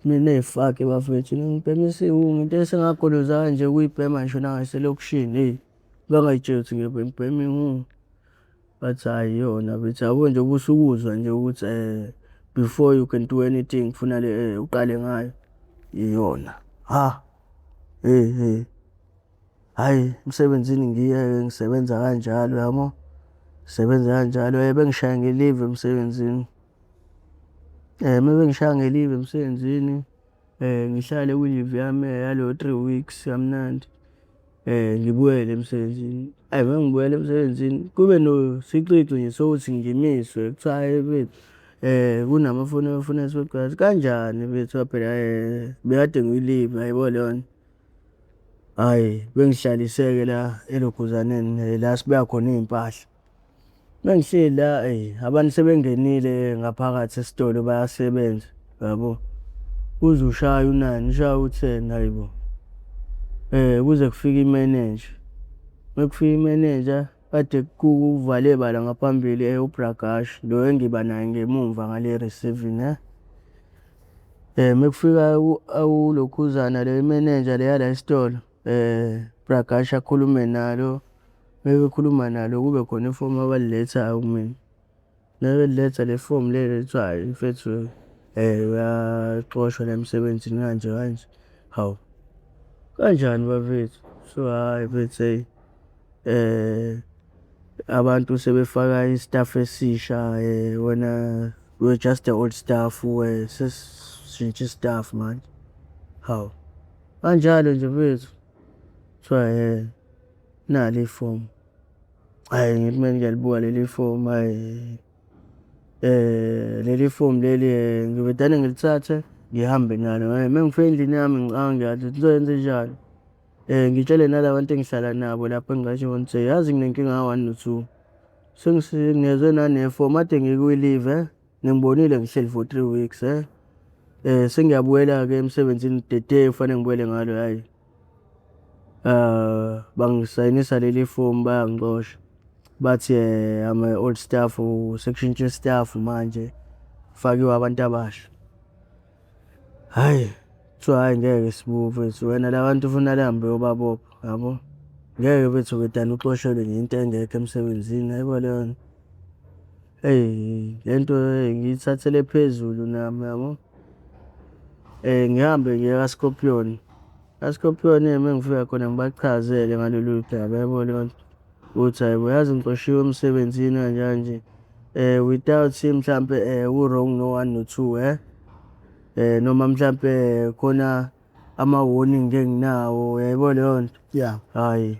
Mina eyi fuck bafethu ningibhemisa iwunga into esengagoloza kanje ukuyibhema ngisho nangaselokishini hheyi bangay'tsheli ukuthi ngibhema iwunga. Bathi hhayi iyona bethi yabo nje ubusukuzwa nje ukuthi before you can do anything kufanele uqale ngayo iyona. Ha hey hey hhayi emsebenzini ngiye-ke ngisebenza kanjalo yabo, ngisebenza kanjalo bengishaya nge-leave emsebenzini. Uma bengishaya nge-leave emsebenzini ngihlale kwi-leave yami yaleyo 3 weeks kamnandi ngibuyele emsebenzini. Hhayi uma ngibuyela emsebenzini kube nesicici nje sokuthi ngimiswe kuthiwa hhayi mfethu kunamafoni afuna siwagcwalise. Kanjani mfethu phela bekade ngikwi-leave uyayibona leyo nto. Hhayi bengihlaliseke la elokhuzaneni la sibeka khona iy'mpahla. Uma ngihleli la eyi abantu sebengenile ngaphakathi esitolo bayasebenza yabo. Uze ushaye u-9 ushaye u-10 hayi bo. Kuze kufike imenenja, uma kufika imenenja kade kuvale bala ngaphambili uBragash lo engiba naye ngemumva ngale receiving . Uma kufika ulokhuzana le imenenja le yala esitolo Bragash akhulume nalo, uma bekhuluma nalo kube khona ifomu abalilethayo kumina. Uma beliletha le fomu leli kuthiwa hhayi mfethu uyaxoshwa la emsebenzini kanje kanje. Hawu, kanjani bafethu? So hhayi mfethu hheyi abantu sebefaka i-staff esisha wena we're just the old staff sesishintsha i-staff manje. Hawu, kanjalo nje mfethu. Kuthiwa nali ifomu. Hhayi ngithi uma ngiyalibuka leli fomu hhayi leli fomu leli ngivedane ngilithathe ngihambe nalo. Uma ngifika endlini yami ngicabange kahle ukuthi ngizoyenzenjani. Ngitshele nala bantu engihlala nabo lapho engiqashe khona ukuthi yazi nginenkinga ka-one no-two. Ngiyezwe nanefomu kade ngikwi-leave ningibonile ngihleli for 3 weeks. Sengiyabuyela-ke emsebenzini the day ekufanele ngibuyele ngalo hhayi bangisayinisa leli fomu bayangixosha. Bathi I'm a old staff sekushintshe i-staff manje kufakiwe abantu abasha. Hhayi kuthiwa hhayi ngeke Sbu mfethu wena la bantu ufuna lihambe uyobabopha yabo. Ngeke mfethu uvedane uxoshelwe nje into engekho emsebenzini yayibona leyo nto. Eyi le nto ngiyithathele phezulu nami yabo. Ngihambe ngiye ka-Scorpion, ka-Scorpion uma ngifika khona ngibachazele ngalolu daba yabo leyo nto ukuthi hhayi bo yazi ngixoshiwe emsebenzini kanje kanje without mhlampe u-wrong no-one no-two noma mhlampe khona ama-warning enginawo uyayibona leyo nto. Hhayi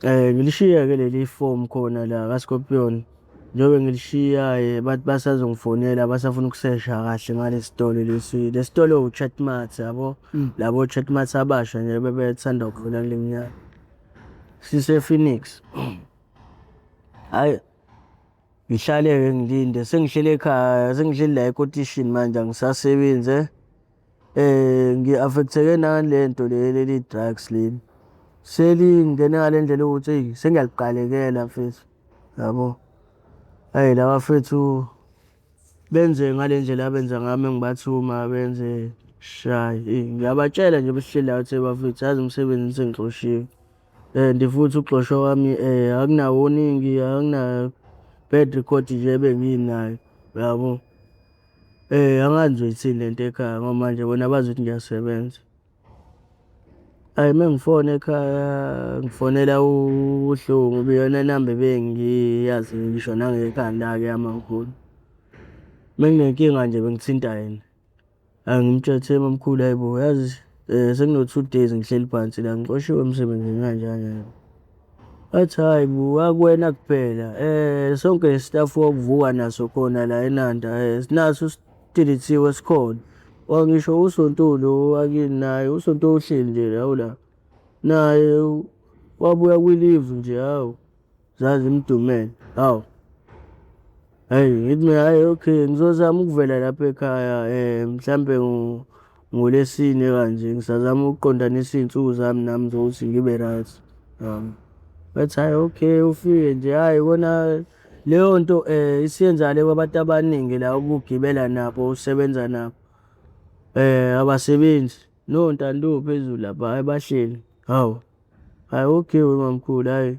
ngilishiye-ke leli fomu khona la ka-Scorpion. Njengoba ngilishiya bathi basazongifonela basafuna ukusesha kahle ngale sitolo lesi. Le sitolo u-Chatmart yabo, labo Chatmart abasha nje ebebethanda ukuvula kule minyaka. Sise-Phoenix. Hhayi ngihlale-ke ngilinde sengihleli ekhaya sengihleli la ekotishini manje angisasebenzi. Ngi-affect-eke nale nto le leli drugs leli. Selingene ngale ndlela yokuthi eyi sengiyaliqalekela mfethu yabo. Hhayi la bafethu benze ngale ndlela abenza ngayo uma ngibathuma benze shayi. Ngiyabatshela nje besihleli la ukuthi bafethu yazi emsebenzini sengixoshiwe and futhi ukuxoshwa kwami akuna-warning, akuna bad record nje ebenginayo uyabo. Angazi ngizoyithini lento ekhaya ngoba manje bona bazi ukuthi ngiyasebenza. Hhayi uma ngifona ekhaya ngifonela uHlungu iyona namba ebengiyazi ngisho nangekhanda-ke yamamkhulu. Uma nginenkinga nje bengithinta yena. Hhayi ngimtshele ukuthi mamkhulu hhayi bo yazi sekuno-two days ngihleli phansi la ngixoshiwe emsebenzini kanje kanje. Athi hhayi bo akuwena kuphela sonke le staff owakuvuka naso khona la eNanda naso sidilithiwe sikhona. Wa ngisho uSonto lo wakini naye uSonto uhleli nje la ula naye wabuya kwi-leave nje hawu. Zazimdumele hawu. Hhayi ngithi mina hhayi okay ngizozama ukuvela lapha ekhaya mhlampe ngoLwesine kanje ngisazama ukuqondanisa iy'nsuku zami nami zokuthi ngibe right. Bathi hhayi okay ufike nje hhayi kona leyo nto isiyenzakale kwabantu abaningi la ubugibela nabo usebenza nabo. Abasebenzi noNtando phezulu lapha hhayi bahleli hawu. Hhayi okay wemamkhulu hhayi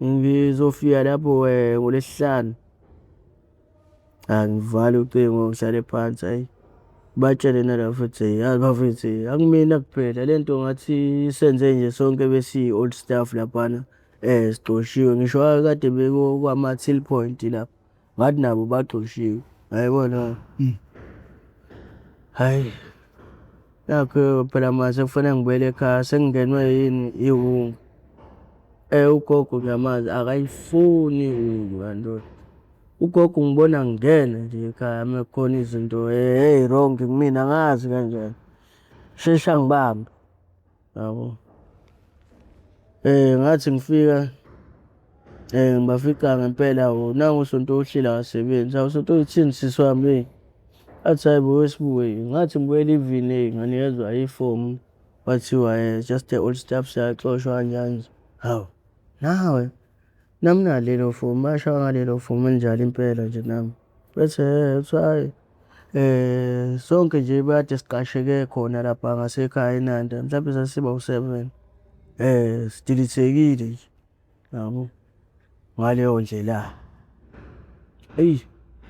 ngizofika lapho ngoLwesihlanu. Hhayi ngivale ucingo ngihlale phansi hhayi. Batshele nala futhi yazi bafethu akumina kuphela le nto ngathi isenze nje sonke besiyi-old staff laphana sixoshiwe ngisho akade bekwama-till point lapha ngathi nabo baxoshiwe yayibona. Hhayi nakho phela manje sekufanele ngibuyele ekhaya sengingenwe yini iwunga. Ugogo ngiyamazi akayifuni iwungu kanti. Ugogo ungibona ngingena nje ekhaya uma kukhona izinto ey'wrong kumina angazi kanjani. Sheshe angibambe yabo. Ngathi ngifika ngibafica ngempela nangu uSonto uhleli akasebenzi. Hawu Sonto uthini sisi wami hheyi? Athi hhayi bo weSibu ngathi ngibuya elivini hheyi nganikezwa ifomu kwathiwa just the old staff siyaxoshwa kanje kanje. Hawu nawe nami nalo lelo fomu bashaya ngalelo fomu elinjalo impela nje nami. Bethi kuthiwa hhayi sonke nje kade siqasheke khona lapha ngasekhaya eNanda mhlampe sasiba u-seven sidilizekile nje yabo ngaleyo ndlela. Eyi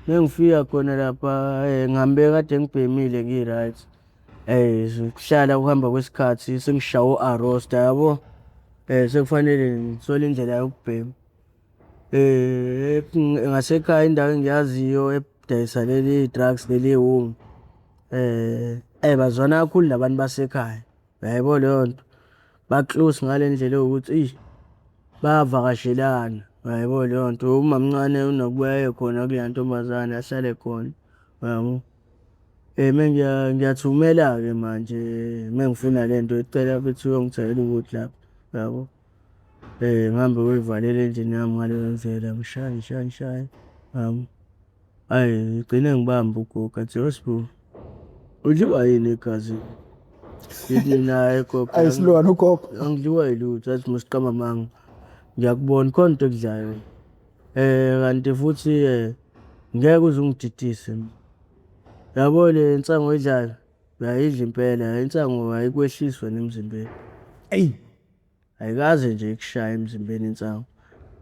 mengifika khona lapha ngihambe kade ngibhemile ngi-right kuhlala ukuhamba kwesikhathi sengishawe o-arrosta yabo sekufanele ngithole indlela yokubhema. Ngasekhaya indawo engiyaziyo edayisa leli drugs leli iwunga bazwana kakhulu nabantu basekhaya uyayibona leyo nto. Ba-close ngale ndlela ewukuthi eyi bayavakashelana uyayibona leyo nto. Umamncane unokubuya aye khona kuleya ntombazane ahlale khona uyabo. Ngiyathumela-ke manje mengifuna le nto icela bethi uyongithengela ukuthi lapha uyabo. Ngihambe ngiyoyivalela endlini yami ngaleyo ndlela ngishaye ngishaye ngishaye yabo. Hhayi ngigcine ngibambe ugogo athi weSibu udliwa yini igazi? Ngithi mina hhayi gogo Ayisilwane ugogo. angidliwa yilutho athi musiqamba amanga ngiyakubona khona into ekudlayo. Kanti futhi ngeke uze ungididise mina. Yabo le nsangu oyidlayo uyayidla impela insangu ayikwehlisi wena emzimbeni. Eyi Ayikaze nje ikushaye emzimbeni insangu.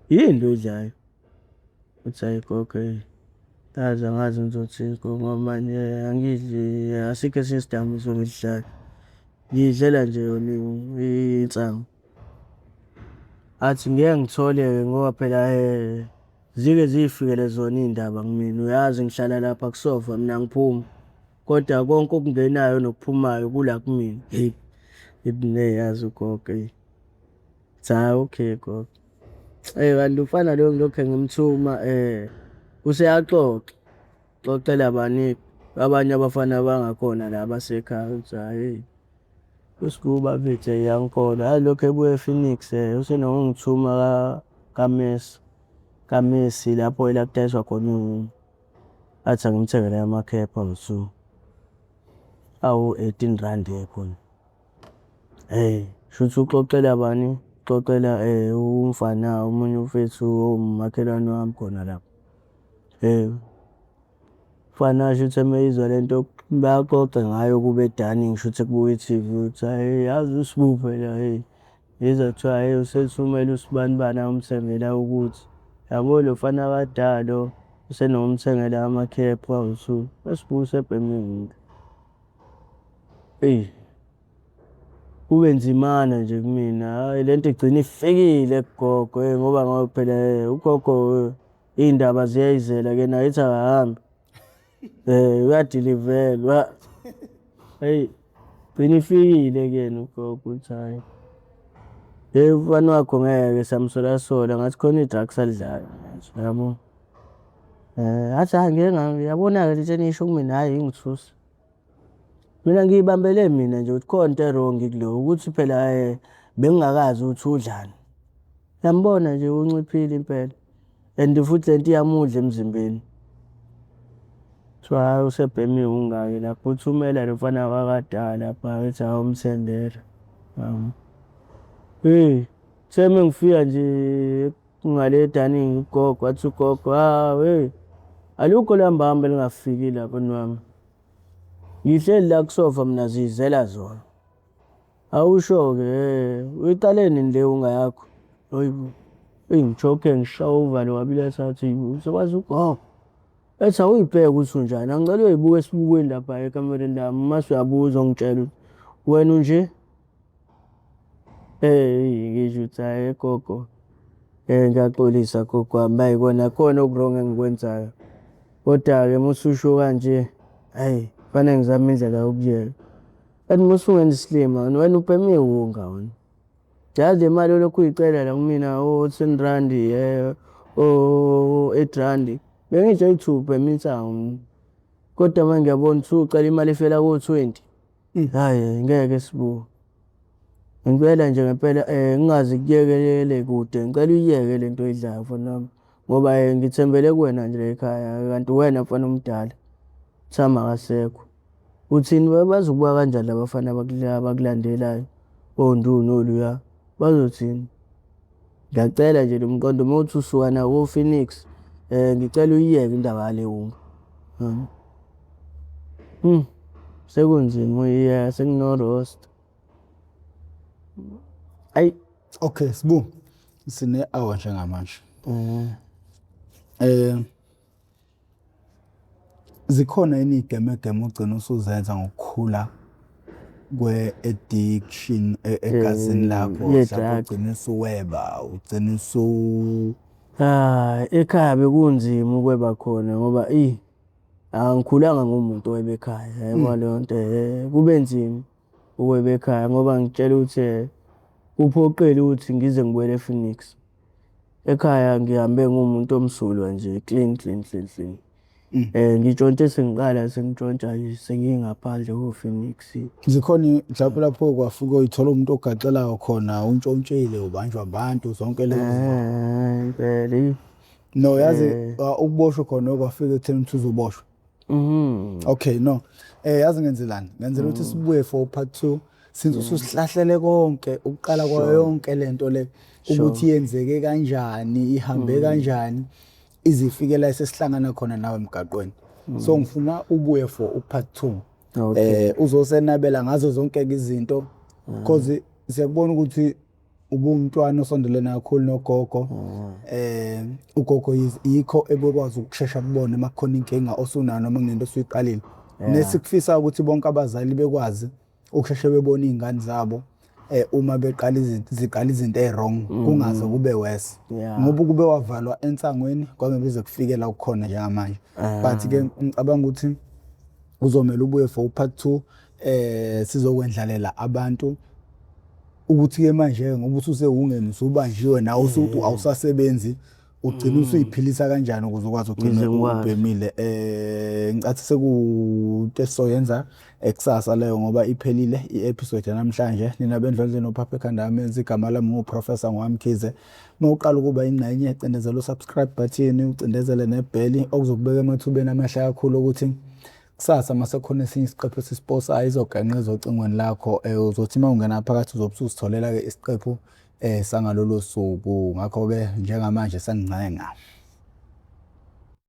Yini le oyidlayo? Uthi hhayi gogo eyi yazi angazi ngizothini gogo ngoba manje angidli asikho esinye isidakamizwa engisidlayo. Ngiyidlela nje yona insangu. Athi ngeke ngithole-ke ngoba phela zike ziy'fikele zona iy'ndaba kumina uyazi ngihlala lapha kusofa mina angiphumi. Kodwa konke okungenayo nokuphumayo kula kumina. Hheyi ngithi mina eyi yazi ugogo eyi. Ngithi hhayi okay gogo. Kanti umfana lo ngilokhu ngimthuma useyaxoxa, uxoxela bani abanye abafana bangakhona la basekhaya ukuthi hhayi hheyi uSbu bafethu angikholwa hhayi lokhu ebuya e-Phoenix usenokungithuma kaMessi, kaMessi lapho la kudayiswa khona iwunga. Athi angimthengele amakhepha awu-two, awu-eighteen rand-ke khona. Hheyi shuthi uxoxela bani? Uxoxela umfana omunye umfethu owumakhelwane wami khona lapha. Mfana shuthi uma eyizwa le nto bayaxoxa ngayo kube dining shuthi kubukwa i-T_V ukuthi hhayi yazi uSbu phela hheyi. Ngizwa kuthiwa hheyi usethumela usibanibani ayomthengela ukuthi. Yabo lo mfana kaDa lo usenokumthengela amakhephu awu-two. USbu usebhema iwunga. Eyi. Kube nzimana nje kumina, hhayi le nto igcine ifikile kugogo ngoba ngoba phela ugogo iy'ndaba ziyayizela ke naye ithi akahambe. Uyadilivelwa. Eyi, gcina ifikile kuyena ugogo ukuthi hhayi. Hheyi umfana wakho ngeke samsolasola ngathi khona i-drugs alidlayo manje yabo. Athi hhayi ngeke uyabona-ke lento eniyisho kumina hhayi ingithusa. Mina ngiyibambele mina nje ukuthi khona into e-wrong kulo ukuthi phela bengingakazi ukuthi udlani. Ngiyambona nje unciphile impela and futhi lento iyamudla emzimbeni. Kuthiwa hhayi usebhema iwunga-ke lapho uthumela lo mfana wakadala lapha ethi awumthendela. Hheyi, kuthe uma ngifika nje ngale edaningi ugogo wathi ugogo, hawu hheyi alukho olihambahamba elingafiki lapha mfana wami. Ngihleli la kusofa mina ziyizela zona. Awusho-ke uyiqale nini le wunga yakho? Hayi bo, eyi ngi-choke ngishawe uvalo kabili kathathu sekwazi ugogo. Ethi awuyibheke ukuthi unjani, angicela uyoyibuka esibukweni lapha ekamereni lami, mase uyabuya uzongitshela ukuthi wena unje. Eyi ngisho ukuthi hhayi gogo, ngiyaxolisa gogo wami, hhayi kona khona oku-wrong engikwenzayo. Kodwa-ke uma ususho kanje, hhayi kufanele ngizame indlela yokuyeka. Kanti uma usungenza isilima wena, wena ubhema iwunga wena. Yazi le mali olokhu uyicela la kumina o-ten randi o-eight randi, bengiyitshela ukuthi ubhema insangu mina. Kodwa manje ngiyabona ukuthi ucela imali efela ko-twenty. Hhayi ngeke Sbu. Ngicela nje ngempela ngingaze kuyekelele kude, ngicela uyiyeke le nto oyidlayo mfana wami. Ngoba ngithembele kuwena nje la ekhaya kanti uwena mfana omdala. Uthami akasekho. Uthini bazokubuka kanjani la bafana abakulandelayo oNdu noluya, bazothini? Ngiyacela nje lo mqondo uma uthi usuka nawo ko-Phoenix ngicela uyiyeke indaba yale wunga. Sekunzima uyiyeka sekuno-roast. Ayi. Okay, Sbu, sine-hour njengamanje. Zikhona yini iy'gemegeme ogcina usuzenza ngokukhula kwe-addiction egazini lakho? Mhlampe ugcine usuweba, ugcine usu. Ekhaya bekunzima ukweba khona ngoba eyi angikhulanga ngiwumuntu oweba ekhaya yayibona leyo nto kube nzima ukweba ekhaya ngoba ngitshela ukuthi kuphoqile ukuthi ngize ngibuyele e-Phoenix. Ekhaya ngihambe ngiwumuntu omsulwa nje clean clean clean clean. Ngitshontshe sengiqala sengitshontsha nje sengingaphandle ko-Phoenix. Zikhona mhlawumpe lapho kwafika uy'thola umuntu ogaxelayo khona untshontshile ubanjwa abantu zonke lezo zinto. Impela eyi. No yazi ukuboshwa khona okwafika ekutheni ukuthi uzoboshwa. Okay no. Yazi ngenzelani? Ngenzela ukuthi sibuye for part 2 since ususihlahlele konke ukuqala kwayo yonke lento le ukuthi yenzeke kanjani, ihambe kanjani izifike la esesihlangana khona nawe emgaqweni. So ngifuna ubuye for u-part 2. Uzosenabela ngazo zonke izinto because siyakubona ukuthi ubuwumntwana osondelene kakhulu nogogo. Ugogo yikho ebekwazi ukushesha kubone uma kukhona inkinga osunayo noma kunento osuyiqalile. Nesikufisa ukuthi bonke abazali bekwazi ukusheshe bebone iy'ngane zabo uma beqala izinto ziqala izinto ey-wrong kungaze kube worse. Ngoba ukube wavalwa ensangweni kwangeke kuze kufike la kukhona njengamanje. But ke ngicabanga ukuthi kuzomele ubuye for u-part 2 sizokwendlalela abantu ukuthi ke manje ngoba ususewungeni usubanjiwe nawe awusasebenzi ugcina usuyiphilisa kanjani ukuze ukwazi ugcine ubhemile. Ngicathi sekuwunto esizoyenza kusasa leyo ngoba iphelile i-episode yanamhlanje. Nina bendlondlo nophapha ekhanda amenzi igama lami nguProfessor Ngwamkhize. Uma uqala ukuba ingxenye cindezela u-subscribe button ucindezele nebheli okuzokubeka emathubeni amahle kakhulu ukuthi kusasa uma sekukhona esinye isiqephu esisiposayo izogenqeza ocingweni lakho. Uzothi uma ungena phakathi uzobe usuzitholela-ke isiqephu sangalolo suku. Ngakho-ke njengamanje sengincenga.